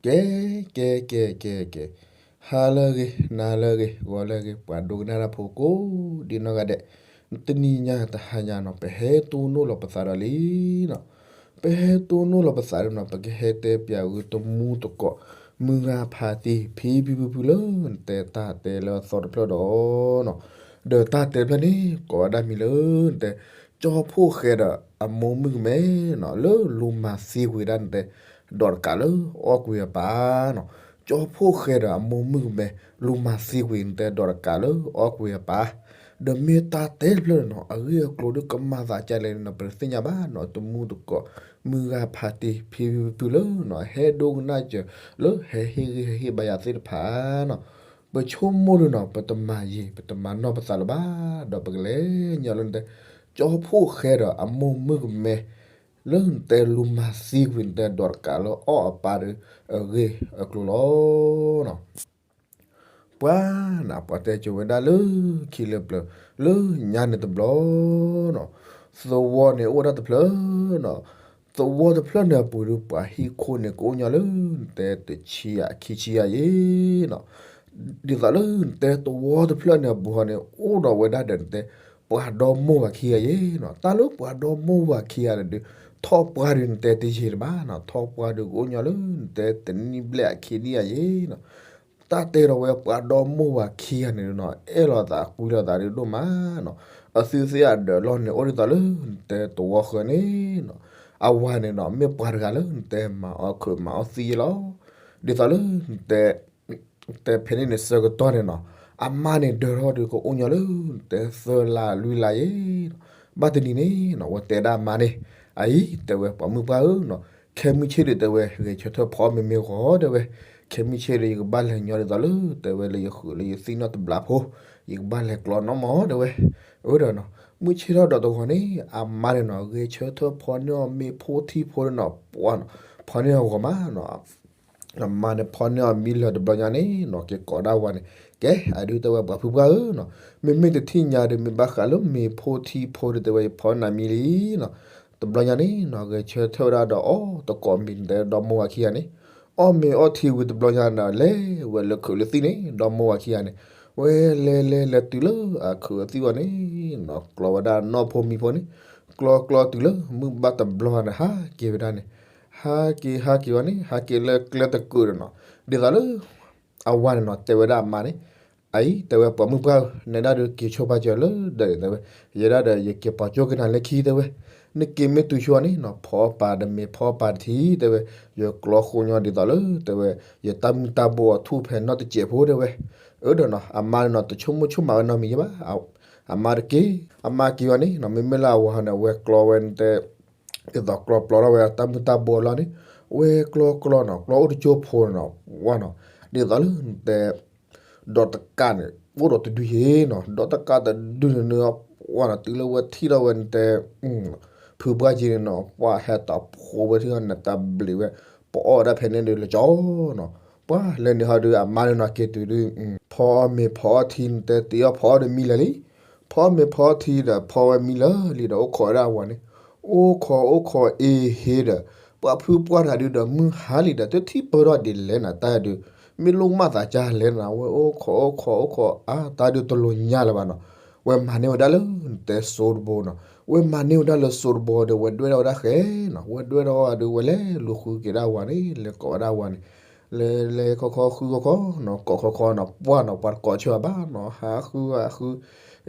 ကဲ ကဲ ကဲ ကဲ ကဲ, ဟါလၢအဂ့ၤ နၤလၢအဂ့ၤ ဂီၤလၢအဂ့ၤ ပှၤဒိကနၣ်တၢ်ဖိကိးဒံနီၢ်ဂၤဒဲး, တနံၤညါတဟါညါနီၤ ပဟဲတိၢ်နီၣ်လီၤပသးဒီးလံနီၤ, ပဟဲတိၢ်နီၣ်လီၤပသးဒီးနီၤ ပကဟဲတဲပၠးဝဲတမူတကိး မုၢ်ဂၤဖးတံၢ် ဖံဖံဖုဖုလၢ နတဲတၢ်တဲလၢအသီတဖျၢၣ်ဒီးနီၤ, ဒီးတၢ်တဲတဖျၢၣ်န့ၣ် ကိးဝဲဒၣ်မံၤလၢ နတဲ ကၠီဖှိၣ်ဃဲဒီးအမိၢ်မုၣ်ကမဲနီၤ လၢလူၤမၤသံကွံာ်ဒၣ်နတဲ ဒီးတကးလၢအီၣ်ကွံာ်အပၢ်နီၤ, ကၠီဖှိၣ်ဃဲဒီးအမိၢ်မုၣ်ကမဲ လူၤမၤသံကွံာ်နတဲ ဒီးတကးလၢအီၣ်ကွံာ်အပၢ်, ဒီးမ့ၢ်တၢ်တဲတဖျၢၣ်န့ၣ်နီၤ အဂ့ၢ်အကျိၤဒုးကမၤသးဒ်လဲၣ်န့ၣ်နီၤ ပတသ့ၣ်ညါဘၣ်နီၤ, တမူတကိး မုၢ်ဂၤဖးတံၢ် ဖံဖံဖုဖုလၢနီၤ ဟဲဒိကနၣ်စၢၤ လၢဟဲဟ့ၣ်ဂံၢ်ဟဲဟ့ၣ်ဘါယၤသ့ၣ်တဖၣ်နီၤ, ပဆိကမိၣ်ဒီးနီၤ ပတမၤယံၤ ပတမၤနီၢ်ပသးလၢၤဘၣ်, ဒီးပကလဲၤညီလၢနတဲ ကၠီဖှိၣ်ဃဲဒီးအမိၢ်မုၣ်ကမဲ လၢနတဲလူၤမၤသံကွံာ်နတဲ ဒီးတကးလၢအီၣ်အပၢ်ဒီး အဂ့ၢ်အကျိၤလီၤနီၤ. ပှၤနၤ ပှၤတဲကၠိဝဲဒၣ်လၢခံလၢပျၢၤ လၢညါန့ၣ်တဘျီနီၤ, သဝီန့ၣ်အိၣ်ဝဲဒၣ်တဖျၢၣ်နီၤ, သဝီတဖျၢၣ်န့ၣ်အပူၤဒီး ပှၤဟံၣ်ခိၣ်န့ၣ် ကအိၣ်ညီလၢနတဲတဆံယၤခံဆံယၤယ့ၤနီၤ, ဒ်သိးလၢနတဲသဝီတဖျၢၣ်န့ၣ်အပူၤဃီန့ၣ် အိၣ်ဒီးဝဲဒၣ်ဒီးနတဲ ပှၤဒီမိၢ်ဝၤခံဂၤယ့ၤနီၤ, တၢ်လၢပှၤဒီမိၢ်ဝၤခံဂၤန့ၣ်ဒီး ထီၣ်ပှၢ်ဒီးနတဲတယံာ်လၢၤဘၣ်နီၤ, ထီၣ်ပှၢ်ဒီးကအိၣ်ညီလၢနတဲတနံၣ်ဘျဲၣ်အခံနံၣ်ယၤယ့ၤနီၤ, တၢ်တဲဒီးဝဲပှၤဒီမိၢ်ဝၤခံဂၤန့ၣ်နီၤ အဲၣ်လိာ်သးကွံလိာ်သးဒီးဒိၣ်မးနီၤ, အသုသ့ၣ်အဒၢးလီၢ်န့ၣ် အိၣ်ဒ်သိးလၢနတဲသဝီဃၢၤန့ၣ်နီၤ, အဝၤန့ၣ်နီၤ မ့ၢ်ပှၤတဂၤလၢနတဲမၤအီၣ်ခုးမၤအီၣ်သံယ့ၤလီၤ, ဒ်သိးလၢနတဲ တဲဖဲန့ၣ်န့ၣ် ဆၢကတီၢ်န့ၣ်နီၤ, အမါန့ၣ်ဒၢထီၣ်ဒီးကအိၣ်ညီလၢ တဲသၢလါလွံၢ်လါယ့ၤနီၤ, ဘၣ်တနံၤန့ၣ်နီၤ ဝဲတဲဒၣ်အမါန့ၣ်, အအံၤ တဲဝဲ ပှၤမုၣ်ပှၢ်ဧၢနီၤ, ခဲမုၢ်ဆ့ၣ်ဒီး တဲဝဲ ဂဲၤဆၢထၢၣ်ဖီမ့မ့ၢ်ဂီၤ တဲဝဲ, ခဲမုၢ်ဆ့ၣ်ဒီး ယကဘၣ်လဲၤညီဒ်သိးလၢ တဲဝဲ လၢယဃုာ်လၢယသံၣ်နီၣ်တဘျီဖိ, ယကဘၣ်လဲၤကျီနီၣ်မး တဲဝဲ, အၢဒီးနီၤ မုၢ်ဆ့ၣ်ထီၣ်ဒီးတဂီၤန့ၣ် အမါန့ၣ်နီၤ ဂဲၤဆၢထၢၣ်ဖီန့ၢ်အီၤမ့ၤဖိထံဖိဒီးနီၤ ပှၤနီၤ ဖီန့ၢ်အီၤဂီၤမးနီၤ အမါန့ၣ်ဖီန့ၢ်အီၤမံလၢၤတဘျီညါန့ၣ်နီၤ က့ၤကိးဒၣ်ဝၤန့ၣ်, ကဲ အဒုးတဲဝဲ ပှၤဖုပှၢ်ဧၢနီၤ, မ့မ့ၢ်တထံၣ်ညါဒီး မ့ၢ်ဘၣ်ဃးလၢမ့ၤဖိထံဖိဒီး တဲဝဲ ယဖီန့ၢ်နၤမံလံနီၤ, တဘျီညါန့ၣ်နီၤ ဂဲၤဆၢထၢၣ်ဝဲဒၣ်ဒီးအီၣ်သကိးမ့ၤနတဲဒီမိၢ်ဝၤခံဂၤန့ၣ်, အီၣ်မ့ၤအီၣ်ထံဝံၤတဘျီညါန့ၣ် လဲၤဝဲလၢခုးလၢသံၣ်န့ၣ် ဒီမိၢ်ဝၤခံဂၤန့ၣ်, ဝဲလဲၤလဲၤလဲၤတုၤလၢအခုးအသံၣ်ဝဲန့ၣ်နီၤ ကျီဝဲဒၣ်နီၢ်ဖိမံဖိန့ၣ်, ကျီကျီတုၤလၢမုၢ်ဘၣ်တဘျီန့ၣ် ဟးက့ၤဝဲဒၣ်န့ၣ်, ဟးက့ၤဟးက့ၤဝဲန့ၣ် ဟးက့ၤလၢကျဲတကုာ်ဒီးနီၤ, ဒ်သိးလၢ အဝၤန့ၣ်နီၤ တဲဝဲဒၣ်အမါန့ၣ်, အအံၤ တဲဝဲ ပှၤမုၣ်ပှၢ်ဧၢ, နဲဒၣ်ဒီးက့ၤဆိပာ်စၢၤလၢဒီး တဲဝဲ, ယဲဒၣ်ဒီး ယက့ၤပိာ်ကၠိက့ၤနၤလၢခံ တဲဝဲ, နက့ၤမ့ၢ်တုၤဆိန့ၣ်နီၤ ဖီအီၣ်ပၢ်ဒီးမ့ၤဖီအီၣ်ပၢ်တထံၣ် တဲဝဲ, ယကျီဃိညီဒ်သိးလၢ တဲဝဲ, ယတၢ်မုၢ်တၢ်ဘိအထူၣ်ဖဲနီၢ်တစဲးဖိ တဲဝဲ, အၢဒီးနီၤ အမါန့ၣ်နီၤ တဆိကမိၣ်ဆိကမးဝဲနီတမံၤဘၣ်, အမါတက့ၢ်, အမါက့ၤဝဲန့ၣ်နီၤ မ့မ့ၢ်လၢအဝၤန့ၣ် အဝဲကျီဝဲနတဲ ဒ်သိးကျီပျီထီၣ်ဝဲတၢ်မုၢ်တၢ်ဘိအလီၢ်န့ၣ်, ဝဲကျီကျီနီၤ ကျီအိၣ်တကၠိဖိန့ၣ်နီၤ ဝါနီၤ, ဒ်သိးလၢနတဲ ဒီးတကးန့ၣ် အိၣ်ဒီးတဒုယ့ၤနီၤ ဒီးတကးတဒုန့ၣ်န့ၣ် ဝါနီၤ တုၤလၢဝဲထံၣ်ထီၣ်ဝဲနတဲ ဖုပှၢ်က့ၤန့ၣ်နီၤ ပှၤဟဲတၢ်ဖိဝဲထံၣ်ထီၣ်န့ၣ် တၢ်ဘျံးဝဲ ပအီၣ်ဝဲဒၣ်ဖဲန့ၣ်ဒီးလၢကၠီနီၤ, ပှၤလဲၤန့ၣ်ဟီဒီး အမါန့ၣ်နီၤက့ၤတုၤဒီး ဖီအီၣ်မ့ၤဖီအီၣ်ထံန့ၣ် တဲတ့အီၣ်ဖီအီၣ်ဒီးမံလၢာ်လံ, ဖီအီၣ်မ့ၤဖီအီၣ်ထံဒီး ဖီဝဲမံလၢာ်လံဒီး အိၣ်ခိးဝဲဒၣ်အဝၤန့ၣ်, အိၣ်ခိးအိၣ်ခိးအ့ဟ့ဒီး ပှၤဖုပှၢ်တဂၤဒုဒီး မုၢ်ဟါလံဒီး တထံၣ်ပၢၢ်ထီၣ်ဒ်လဲၣ်နၤ တၢ်ဒုး မ့ၢ်လိၣ်မၢ်သးကၢ်လဲၣ်နၤ ဝဲအိၣ်ခိးအိၣ်ခိးအိၣ်ခိး အါ တၢ်ဒုးတလိၤညါလၢၤဘၣ်နီၤ, ဝဲမၤန့ၢ်ဝဲဒၣ်လၢ နတဲစိတဘိနီၤ, ဝဲမၤန့ၢ်ဝဲဒၣ်လၢစိတဘိဒီး ဝဲဒွဲၣ်ထီၣ်ဝဲဒၣ်ဃဲနီၤ, ဝဲဒွဲၣ်ထီၣ်ဝဲဒီး ဝဲလဲၤလူၤဃုက့ၤဒၣ်ဝၤန့ၣ် လဲၤကိးဝဲဒၣ်ဝၤန့ၣ်, လဲၤလဲၤခီခီဃုခီခီနီၤ ကိးခီခီနီၤ ပှၢ်နီၤ ပှၤတကိးဆၢဘၣ်နီၤ ဟးဃုဟးဃု,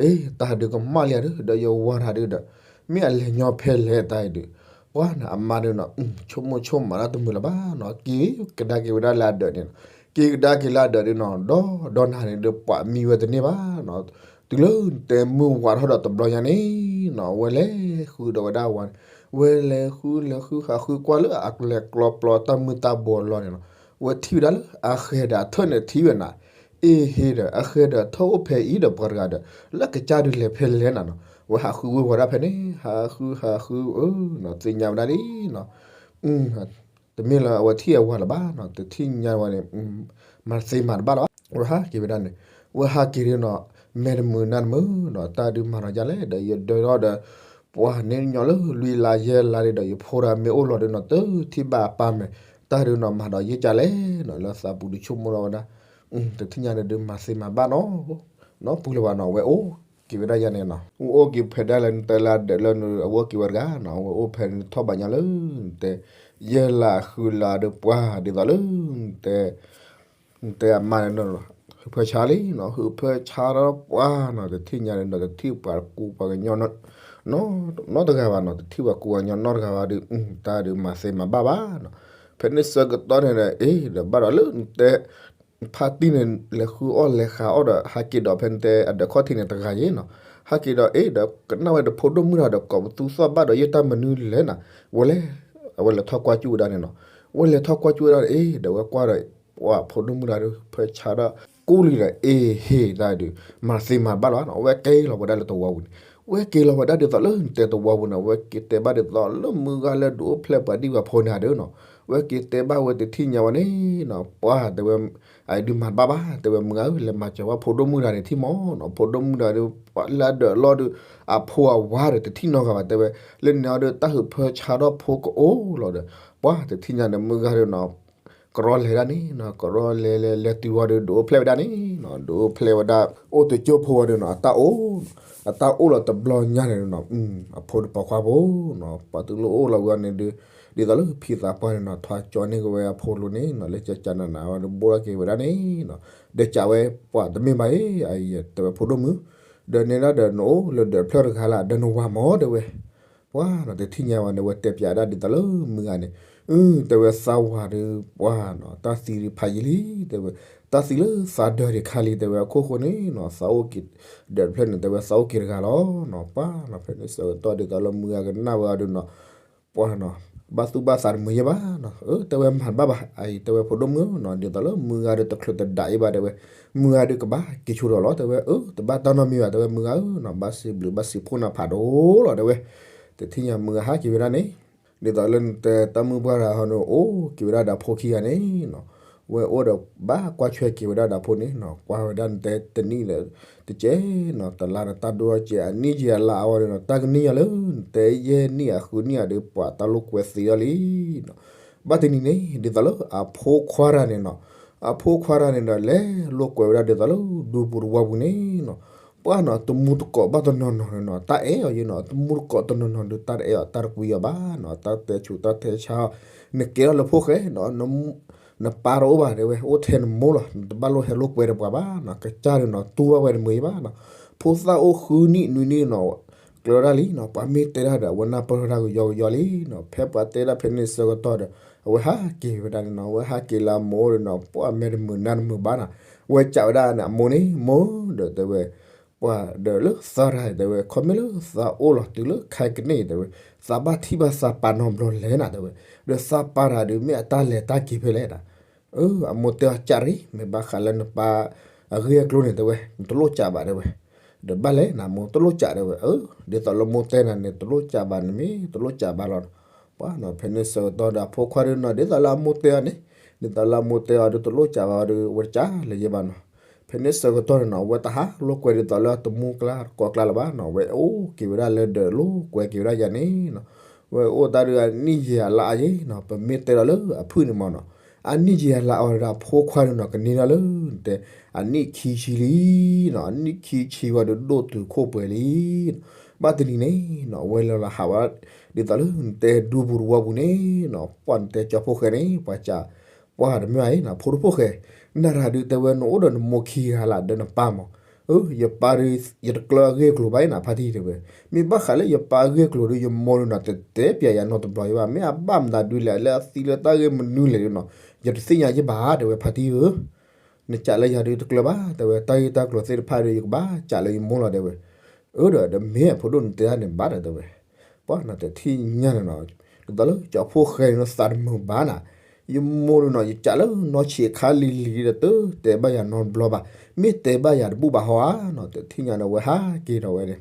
အ့ တၢ်ဒုးကမၣ်လံဒုဒီး ယဝၤတၢ်ဒုဒီး မ့ၢ်အလဲၤညီဖဲလဲၣ်တၢ်အံၤဒုး, ပှၢ်နီၤ အမါဒုနီၤ ဆိကမိၣ်ဆိကမးတၢ်တမုာ်လၢၤဘၣ်နီၤ က့ၤကဒါက့ၤဝဲဒၣ်လၢအဒၢးန့ၣ်နီၤ, က့ၤကဒါက့ၤလၢအဒၢးဒုနီၤ ဒီးဒီးနၤန့ၣ်ဒီး ပှၤမံဝဲတန့ၢ်ဘၣ်နီၤ, တုၤလၢနတဲမုၢ်ဝါထီၣ်ဒီးတဘျီညါန့ၣ်နီၤ ဝဲလဲၤဃုဒီးဝဲဒၣ်ဝၤန့ၣ်, ဝဲလဲၤဃုလဲၤဃုဟးဃုကွၢ်လၢအကလဲၤကျီပျီတၢ်မုၢ်တၢ်ဘိအလီၢ်န့ၣ်နီၤ, ဝဲထံၣ်ဝဲဒၣ်လၢအဃဲၤဒီးအထၢၣ်န့ၣ်ထံၣ်ဝဲနၤ, အ့ဟ့ဒီး အဃဲၤဒီးအထၢၣ်အိၣ်ဖဲအံၤဒီးပှၤတဂၤဒီး လၢကစၢ်ဒုးလဲၤဖဲလဲၣ်နၤနီၤ, ဝဲဟးဃုဝ့ၤဝီၤဒၣ်ဖဲန့ၣ် ဟးဃုဟးဃု အၢနီၤ သ့ၣ်ညါဝဲဒၣ်လံနီၤ တမ့ၢ်လၢအဝဲထံၣ်အဝၤလၢၤဘၣ်နီၤ တထံၣ်ညါဝဲန့ၣ် မၤသ့မၤတဘၣ်လၢၤဘၣ် ဝဲဟးက့ၤဝဲဒၣ်န့ၣ်, ဝဲဟးက့ၤဒုနီၤ မဲာ်တမုာ်နါတမုာ်နီၤ တၢ်ဒုးမၤထီၣ်ဒ်လဲၣ်ဒီး ယဒၢထီၣ်ဒီး ပှၤန့ၣ်ညီလၢလွံၢ်လါယဲၢ်လါဒုဒီး ယဖိတဂၤမ့ၢ်အိၣ်လီၤဒုနီၤ တထံၣ်ဘၣ်အပၢ်မဲာ်, တၢ်ဒုးနီၤ မၤဒီးယဲၢ်ကလဲၣ်နီၤ လၢသးပူၤဒုးဆိကမိၣ်ထီၣ်ဝဲဒၣ်, တထံၣ်ညါန့ၣ်ဒုးမၤသ့မၤဘၣ်နီၤ, နီပူၤလၢၤဘၣ်နီၤ အဝဲအိၣ်က့ၤဝဲဒၣ်ယၤန့ၣ်နီၤ, အိၣ်က့ၤဖဲဒၣ်လၢနတဲလၢအဒၢးလၢနအဝဲအိၣ်က့ၤဝဲတဂၤနီၤ, အဝဲအိၣ်ဖဲန့ၣ်ထီၣ်ဘၣ်ညါလၢ နတဲ ယဲၢ်လါဃုလါဒီးပှၤဒ်သိးလၢ နတဲ နတဲအမါန့ၣ်နီၤ, ဟုးဖၢဆါလံနီၤ, ဟုးဖၢဆါထီၣ်ပှၤနီၤ, တထံၣ်ညါန့ၣ်နီၤ တထံၣ်ပှၤကူပှၤကညီနီတဂၤဘၣ်နီၤ, တထံၣ်ပှၤကူပှၤကညီနီတဂၤဘၣ်ဒီး တၢ်ဒုးမၤသ့မၤဘၣ်ဘၣ်နီၤ, ဖဲန့ၣ်ဆၢကတီၢ်န့ၣ်ဒီး အ့ ဒီးဘၣ်ဒီးလၢနတဲ ဖါတံၢ်န့ၣ် လဲၤဃုအီၣ်လဲၤဃးအီၣ်ဒီး ဟးက့ၤဒီးဖဲနတဲအဒၢးခီၣ်ထံးန့ၣ်တဂၤယ့နီၤ, ဟဲက့ၤဒီး အ့ ဒီးကနၣ်ဝဲဒီးဖိဒိၣ်မုၣ်တဂၤဒီး ကိးပသူသီၣ်ဘၣ်ဒီးယဲၢ်တၢ်မနုၤလဲၣ်နီၤ, ဝဲလဲၤ အဝဲလဲၤထီၣ်ကွၢ်ကၠူၣ်ဝဲဒၣ်န့ၣ်နီၤ, ဝဲလဲၤထီၣ်ကွၢ်ကၠူၣ်ဝဲဒၣ်ဒီး အ့ ဒီးဝဲကွၢ်ဒီး ပှၤဖိဒိၣ်မုၣ်တဂၤဒီး ဖၢဆါဒီး ကူလံဒီး အ့ ဟ့ၣ်တၢ်ဒုး မၤသ့မၤဘၣ်လီၤနီၤ, ဝဲက့ၤလီၤဝဲဒၣ်လၢသဝီပူၤန့ၣ်, ဝဲက့ၤလီၤဝဲဒၣ်ဒ်သိးလၢနတဲသဝီပူၤန့ၣ်, ဝဲက့ၤတဲဘၣ်ဒ်သိးလၢမုၢ်ဂၤလၢဒုးအိၣ်ဖျဲၣ်ပှၤဒံၣ်ပှၤဖိန့ၣ်ဒီးနီၤ, ဝဲက့ၤတဲဘၣ်ဝဲတထံၣ်ညါဝဲန့ၣ်နီၤ, ပှၤတဲဝဲ အဒုးမၤတဘၣ်ဘၣ်, တဲဝဲမုၢ်ဂၤဧၢ လဲၤမၤစၢၤဝဲဖိဒိၣ်မုၣ်တဂၤန့ၣ်ထံၣ်မီၢ်နီၤ, ဖိဒိၣ်မုၣ်တဂၤဒီး လၢအဒၢးအလီၢ်ဒီး အဖိအဝၤဒီးတထံၣ်နီတဂၤဘၣ် တဲဝဲ, လၢန့ၣ်အီၤဒီးတၢ်ဟုးဖၢဆါထီၣ်ဖိကအိၣ်လီၤဒီး ပှၤတထံၣ်ညါန့ၣ်မုၢ်ဂၤဒီးနီၤ ကရီလဲၤဒၣ်န့ၣ်နီၤ, ကရီလဲၤလဲၤလဲၤတုၤဝဲဒီး ဒုးအိၣ်ဖျဲၣ်ဝဲဒၣ်န့ၣ်နီၤ, ဒုးအိၣ်ဖျဲၣ်ဝဲဒၣ် အိၣ်တကၠိဖိဝဲဒီးနီၤ အတၢ်အိၣ် အတၢ်အိၣ်လီၤတဘျီညါန့ၣ်နီၤ, အဖိတပိာ်ခွါဖိနီၤ ပှၤတုၤလၢအိၣ်လီၤဝဲန့ၣ်ဒီး ဒ်သိးလၢဖံသးပှၢ်န့ၣ်နီၤ ထွါကၠီန့ၢ်က့ၤဝဲအဖိလိၤန့ၣ်နီၤ လၢကကနနဝဲဒီးဘိၣ်ထီၣ်က့ၤဝဲဒၣ်န့ၣ်နီၤ, ဒီးကးဝဲပှၤတမ့ၢ်ဘၣ်အံၤ အအံၤ တဲဝဲဖိဒိၣ်မုၣ်, ဒီးန့ၣ်ဒၣ်ဒီးနအိၣ်လၢဒၢးတဖျၢၣ်တဂၤလၢ ဒီးနဝၤမီၢ်တဲဝဲ ပှၤနီၤ တထံၣ်ညါဝဲန့ၣ် ဝဲတဲပၠးဒၣ်ဒ်သိးလၢမုၢ်ဂၤန့ၣ်, အၢ တဲဝဲသးဝၤဒီး ပှၤနီၤ တၢ်သံဒုးဖးယံာ်လံ တဲဝဲ, တၢ်သံလၢသးဒၢးဒံးခါလံ တဲဝဲ အခိၣ်ဃိန့ၣ်နီၤ သးအိၣ်က့ၤ ဒၢးတဖျၢၣ်န့ၣ် တဲဝဲသးအိၣ်က့ၤတဂၤလီၤနီၤ, ပှၤနီၤ ဖဲန့ၣ်ဆၢကတီၢ်ဒ်သိးလၢမုၢ်ဂၤကနၣ်ဝဲအီၤဒီးနီၤ ပှၤနီၤ ဘၣ်သူၣ်ဘၣ်သးတမုာ်ယဲၢ်ဘၣ်နီၤ, အၢ တဲဝဲမၤတဘၣ်ဘၣ် အအံၤ တဲဝဲဖိဒိၣ်မုၣ်နီၤ ဒ်သိးလၢမုၢ်ဂၤဒီးတချုးတဒးအံၤဘၣ် တဲဝဲ, မုၢ်ဂၤဒီးကဘၣ်က့ၤဆိဒီးလီၤ တဲဝဲ, အၢ တဘၣ်တၢ်နီတမံၤဘၣ် တဲဝဲ မုၢ်ဂၤဧၢနီၤ ဘၣ်စံးဘျုးဘၣ်စံးဖှိၣ်နၤဖးဒိၣ်လီၤ တဲဝဲ, တထံၣ်ညါမုၢ်ဂၤဟးက့ၤဝဲဒၣ်န့ၣ် ဒ်သိးလၢနတဲတၢ်မုၢ်ပှၢ်တဂၤဟီန့ၣ် အိၣ်က့ၤဝဲဒၣ်ဒီးအဖိခံဂၤန့ၣ်နီၤ, ဝဲအိၣ်ဒီးဘၣ်ကွၢ်ထွဲက့ၤဝဲဒၣ်ဒီးအဖိန့ၣ်နီၤ, ကွၢ်ဝဲဒၣ်နတဲတနံၣ်လၢ တကဲးနီၤ တလါဒီးတၢ်ဒိၣ်ထီၣ်ကဲး အနံၣ်ယံာ်အလါအဝဲဒီးနီၤ တၢ်ကနံၣ်ယၤလၢ နတဲယဲၢ်နံၣ်အဃုနံၣ်အဒီး ပှၤတၢ်လိာ်ကွဲသ့အီၤလံနီၤ, ဘၣ်တနံၤန့ၣ် ဒ်သိးလၢအဖိခွါတဂၤန့ၣ်နီၤ, အဖိခွါတဂၤန့ၣ်ဒီး လဲၤလိာ်ကွဲဝဲဒၣ်ဒ်သိးလၢဒူပူၤတဝီပူၤန့ၣ်နီၤ, ပှၤနီၤ တမူတကိးဘၣ်တနီၤနီၤန့ၣ်နီၤ တၢ်အဲၣ်အီၤယဲနီၤ တမူတကိးတနီၤနီၤဒီး တၢ်တအဲၣ်အီၤ တၢ်တကွံအီၤဘၣ်နီၤ တၢ်တဲဆူးတၢ်တဲဆါအီၤ, နကဲထီၣ်လၢဖိၣ်ဃဲနီၤ နပၢ်တအိၣ်ဘၣ်တဲဝဲ အိၣ်ထဲနမိၢ်လီၤ နတဘၣ်လိၣ်ဟဲလိာ်ကွဲဒီးပှၤဘၣ်နီၤ ကစၢ်ဒီးနီၤ တူၢ်ဘၣ်ဝဲတမုာ်ယဲၢ်ဘၣ်နီၤ, ဖိသၣ်အိၣ်ဃုနံၣ်နွံနံၣ်နီၤ ကျၢၤဒၣ်လံနီၤ ပှၤမ့ၢ်တဲဒၣ်ဒီး အဝဲနၢ်ပၢၢ်ထီၣ်ဒၣ်ကယီကယီလံနီၤ, ဖဲပှၤတဲဒၣ်ဖဲန့ၣ်ဆၢကတီၢ်ဒီး အဝဲဟးက့ၤဝဲဒၣ်န့ၣ်နီၤ အဝဲဟးက့ၤလၢအမိၢ်ဒီးနီၤ ပှၤမ့ၢ်တမုာ်နၢ်တမုာ်ဘၣ်နီၤ, အဝဲစံးဝဲဒၣ်န့ၣ် အမိၢ်န့ၣ် မိၢ်ဒီးတဲဝဲ ပှၤဒီးလၢသးတဂၤတဲဝဲ ခီမ့ၢ်လၢသးအိၣ်လီၤတုၤလၢခဲကနံၣ်အံၤတဲဝဲ သးဘၣ်ထံၣ်ဘၣ်သးပၢ်နီတဘျီလဲၣ်နၤတဲဝဲ, ဒီးသးပၢ်တဂၤဒီး မ့ၢ်အတၢ်လဲၤတၢ်က့ၤဖဲလဲၣ်နၤ, အမိၢ်တဲအီၤ ကးရံ မ့ၢ်ဘၣ်ဃးလၢနပၢ်အဂ့ၢ်အကျိၤန့ၣ်တဲဝဲ နတလိၣ်ကးဘၣ်တဲဝဲ, ဒီးဘၣ်လဲၣ်နၤမိၢ် တလိၣ်ကးတဲဝဲ, အၢ ဒ်သိးလၢမိၢ်တဲနၤန့ၣ် တလိၣ်ကးဘၣ်န့ၣ်မ့ၢ် တလိၣ်ကးဘၣ်လီၤနီၤ, ပှၤနီၤ ဖဲန့ၣ်ဆၢကတီၢ်ဒီးအဖိခွါဒီးနီၤ ဒ်သိးလၢအမိၢ်တဲအီၤန့ၣ်, ဒ်သိးလၢအမိၢ်တဲအီၤဒီး တလိၣ်ကးဘၣ်အီၤဒီး အဝဲတကးလၢၤယဲၢ်ဘၣ်နီၤ, ဖဲန့ၣ်ဆၢကတီၢ်န့ၣ်နီၤ အဝဲတဟးလိာ်ကွဲဒ်သိးလၢအတမူကျါတကိးကျါလၢၤဘၣ်နီၤ အဝဲအိၣ်က့ၤဝဲဒၣ်လၢဒၢးလိာ်ကွဲက့ၤဝဲဒၣ်ယၤန့ၣ်နီၤ, အဝဲအိၣ်တၢ်ဒီးအနံၣ်ယံာ်အလါအါယဲၢ်နီၤ ပမ့ၢ်တဲဒီးလၢအဖုၣ်န့ၣ်မ့ၢ်နီၤ, အနံၣ်ယံာ်အလါအါဒီးအဖိခွါဒီးနီၤ ကန့ၢ်ဒီးလၢ နတဲ အနံၣ်ခံဆံလံနီၤ အနံၣ်ခံဆံဝဲဒီးဒိၣ်တုာ်ခိၣ်ပှဲၤလံနီၤ, ဘၣ်တနံၤန့ၣ်နီၤ အဝဲလဲၤလီၤဟးဝဲ ဒ်သိးလၢနတဲဒူပူၤတဝီပူၤန့ၣ်နီၤ ပှၤနတဲကၠီဖိၣ်ဃဲန့ၣ် ပှၤကး ပှၤတမ့ၢ်ဘၣ်အံၤနီၤ ဖိတဖိၣ်ဃဲ, နၤတဂၤဒုးတဲဝဲနအိၣ်ဒီးနမိၢ်ခံဂၤလၢဒီးနပၢ်မး, အၢ ယပၢ်ဒီး ယတကျၢၤအဂ့ၢ်အကျိၤဘၣ်အံၤနၤ ဖါတံၢ်တဲဝဲ, မ့ၢ်ဘၣ်ဃးလၢယပၢ်အဂ့ၢ်အကျိၤဒီး ယမိၢ်ဒီးနီၤ တတဲပျးယၤနီတဘျီယဲၢ်ဘၣ်, မ့ၢ်အဘၣ်မတၤဒုးလဲၣ် လၢအသံလၢတၢ်ဂ့ၢ်မနုၤလဲၣ်ဒီးနီၤ ယတသ့ၣ်ညါယဲၢ်ဘၣ်တဲဝဲ ဖါတံၢ်ဧၢ နကးလၢယၤဒုးတကျၢၤဘၣ် တဲဝဲ တၢ်ဂ့ၢ်တၢ်ကျိၤသ့ၣ်တဖၣ်ဒီး ယကဘၣ်ကးလၢယမိၢ်လီၤတဲဝဲ, အၢ ဒီး ဒီးမ့ၢ်အဖိဒိၣ်နတဲဒၣ်န့ၣ်ဘၣ်ဒီးတဲဝဲ, ပှၤနီၤတထံၣ်ညါန့ၣ်နီၤ, ဒ်သိးလၢကၠီဖိၣ်ဃဲန့ၣ်နီၤ သးတမုာ်ဘၣ်နၤ, ယမိၢ်ဒီးနီၤ ယကးလၢနီၢ်ဆံးအခါလံၤလံၤဒီး တတဲဘၣ်ယၤနီတဘျီဘၣ်, မ့ၢ်တဲဘၣ်ယၤတဘူၣ်ဘၣ်ဟီဧါနီၤ, တထံၣ်ညါန့ၣ် အဝဲဟးက့ၤဒီးဝဲန့ၣ်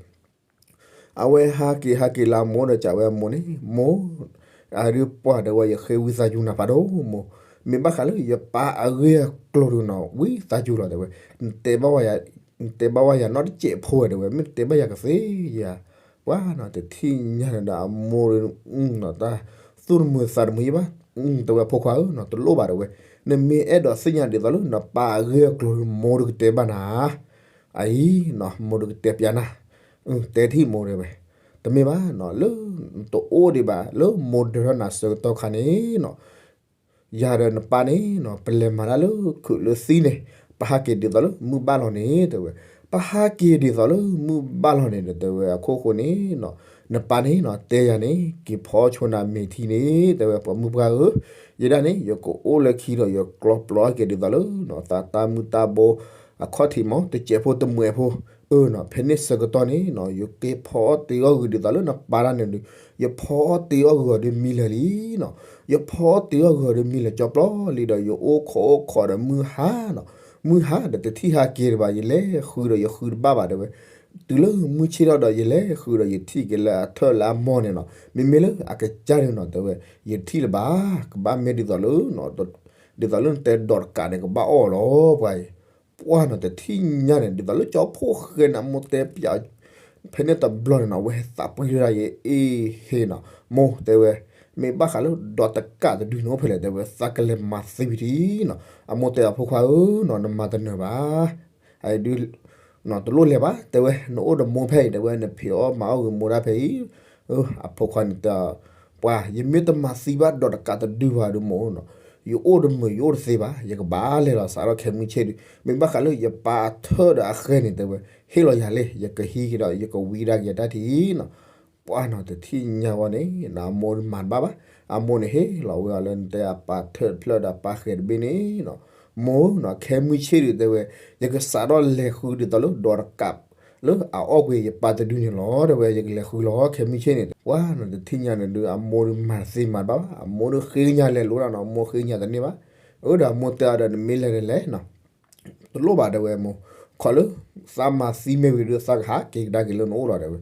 အဝဲဟးက့ၤဟးက့ၤလၢအမိၢ်ဒီးကးဝဲအမိၢ်န့ၣ် မိၢ်, အဒုးပှၤတဲဝဲ ယဃ့ဝံသးစူၤနၤဖးဒိၣ်မိၢ်, မ့ၢ်ဘၣ်ဃးလၢယပၢ်အဂ့ၢ်အကျိၤဒီးနီၤ ဝံသးစူၤလီၤတဲဝဲ, နတဲဘၣ်ဝဲယၤနီတစဲးဖိဝဲတဲဝဲ မ့ၢ်တတဲဘၣ်ယၤကသ့ယၤ, ပှၤနီၤတထံၣ်ညါန့ၣ်ဒီးအမိၢ်ဒီး တၢ်သူၣ်တမုာ်သးတမုာ်ယဲၢ်ဘၣ် တဲဝဲဖိခွါဧၢနီၤ တလိၣ်ဘၣ်တဲဝဲ, နမ့ၢ်အဲၣ်ဒိးသ့ၣ်ညါဒ်သိးလၢနပၢ်အဂ့ၢ်အကျိၤဒီး မိၢ်တကတဲဘၣ်နၤ, အအံၤနီၤ မိၢ်တကတဲပျးနၤ, တဲထံၣ်မိၢ်တဲဝဲ, တမ့ၢ်ဘၣ်နီၤ လၢနတအိၣ်ဒံးဘၣ် လၢမိၢ်ဒၢးထီၣ်နၤဆၢကတီၢ်ခါန့ၣ်နီၤ ယၤဒီးနပၢ်န့ၣ်နီၤ ပလဲၤမၤတၢ်လၢခုးလၢသံန့ၣ် ပဟးက့ၤဒ်သိးလၢမုၢ်ဘၣ်လီၤန့ၣ် တဲဝဲ, ပဟးက့ၤဒ်သိးလၢမုၢ်ဘၣ်လီၤန့ၣ်ဒီး တဲဝဲအခိၣ်ဃိန့ၣ်နီၤ နပၢ်န့ၣ်နီၤ တဲယၤန့ၣ် က့ၤဖီဆိနၤမဲာ်ထံန့ၣ် တဲဝဲ ပှၤမုၢ်ပှၢ်ဧၢ, ယဲဒၣ်န့ၣ် ယကအိၣ်လၢခံဒီး ယကျီပျီက့ၤဒ်သိးလၢနီၤ သးတၢ်မုၢ်တၢ်ဘိ အခီၣ်ထံးမး တစဲးဖိတမှဲးဖိ အၢနီၤ ဖဲန့ၣ်ဆၢကတီၢ်န့ၣ်နီၤ ယက့ၤဖီအီၣ်တ့အီၣ်ဂုာ်ဒ်သိးလၢနပၢ်တၢ်န့ၣ်ဒီး ယဖီအီၣ်တ့အီၣ်ဂုာ်အီၤဒီးမံလၢာ်လံနီၤ, ယဖီအီၣ်တ့အီၣ်ဂုာ်အီၤဒီးမံလၢာ်ကၠီပျီလံဒီး ယအိၣ်ခိးအိၣ်ခိးဒီးမုၢ်ဟါနီၤ, မုၢ်ဟါဒီးတထံၣ်ဟးက့ၤတဘၣ် ယလဲၤဃုဒီးယဃုတဘၣ်ဘၣ်တဲဝဲ, တုၤလၢမုၢ်ဆ့ၣ်ထီၣ်ဒီး ယလဲၤဃုဒီးယထံၣ်က့ၤလၢအထၢၣ်လၢအမိၢ်န့ၣ်နီၤ မ့မ့ၢ်လၢအကစၢ်န့ၣ်နီၤ တဲဝဲ ယထံၣ်လၢၤဘၣ် ကဘၣ်မ့ၢ်ဒ်သိးလၢ ဒ်သိးလၢနတဲဒိးတကးန့ၣ် ကဘၣ်အီၣ်လီၤပှၤအံၤ, ပှၢ်နီၤ တထံၣ်ညါန့ၣ် ဒ်သိးလၢကၠီဖီၣ်ဃဲန့ၣ် အမိၢ်တဲပျး ဖဲန့ၣ်တဘျီန့ၣ်နီၤ ဝဲသးပှံၤဒၣ်ယအ့ဟ့နီၤ, မိၢ်တဲဝဲ မ့ၢ်ဘၣ်ဃးလၢဒိးတကးတဒုန့ၣ်အိၣ်ဖဲလဲၣ်တဲဝဲ သးကလဲၤမၤသံဝံၤထံနီၤ, အမိၢ်တဲအဖိခွါဧၢနီၤ နမၤတနၢၤဘၣ် အဒု တလိၣ်လဲၤဘၣ် တဲဝဲ နအိၣ်ဒီးမိၢ်ဖဲအံၤ တဲဝဲ နဖံးအီၣ်မၤအီၣ်ဂ့ၤမိၢ်ဒၣ်ဖဲအံၤ, အဖိခွါန့ၣ်တဲ ပှၤ ယမ့ၢ်တမၤသံဘၣ်ဒိးတကးတဒုဘၣ်ဒုးမိၢ်နီၤ, ယအိၣ်တမုာ်ယအိၣ်တသ့ဘၣ် ယကဘၣ်လဲၤလီၤစးထီၣ်ခဲမုၢ်ဆ့ၣ်ဒုး မ့ၢ်ဘၣ်ဃးလၢယပၢ်အထၢၣ်ဒီးအဃဲန့ၣ် တဲဝဲ ဟ့ၣ်လီၤယၤလဲၣ် ယကဟံးက့ၤဒီး ယကဝံဒၣ်က့ၤတၢ်ထံနီၤ ပှၢ်နီၤ တထံၣ်ညါဝဲန့ၣ် အမိၢ်မၤတဘၣ်ဘၣ်, အမိၢ်န့ၣ်ဟ့ၣ်လီၤဝဲအီၤလၢနတဲအပၢ်ထၢၣ်တဖျၢၣ်ဒီးအပၢ်ဃဲတဘ့ၣ်န့ၣ်နီၤ, မိၢ်နီၤ ခဲမုၢ်ဆ့ၣ်ဒုးတဲဝဲ ယကစးထီၣ်လဲၤဃုဒ်သိးလၢဒိးတကး လၢအအီၣ်ကွံာ်ယပၢ်တဒုန့ၣ်လီၤ တဲဝဲ ယကလဲၤဃုလီၤ ခဲမုၢ်ဆ့ၣ်န့ၣ် ပှၢ်နီၤ တထံၣ်ညါန့ၣ်ဒုး အမိၢ်ဒုးမၤတသ့မၤတဘၣ်ဘၣ်, အမိၢ်ဒုးဃ့ကညးလဲၤလိၤဒၣ်နီၤ အမိၢ်ဃ့ကညးတန့ၢ်ဘၣ်, အၢဒီးအမိၢ်တဲအီၤဒီး နမ့ၢ်လဲၤလဲၤလဲၤနီၤ တလိၣ်ဘၣ်တဲဝဲမိၢ်, ခီလၢ သးမၤသံမ့ၢ်ဝံၤဒီး သးကဟးက့ၤကဒါက့ၤလၢနအိၣ်လီၤတဲဝဲ,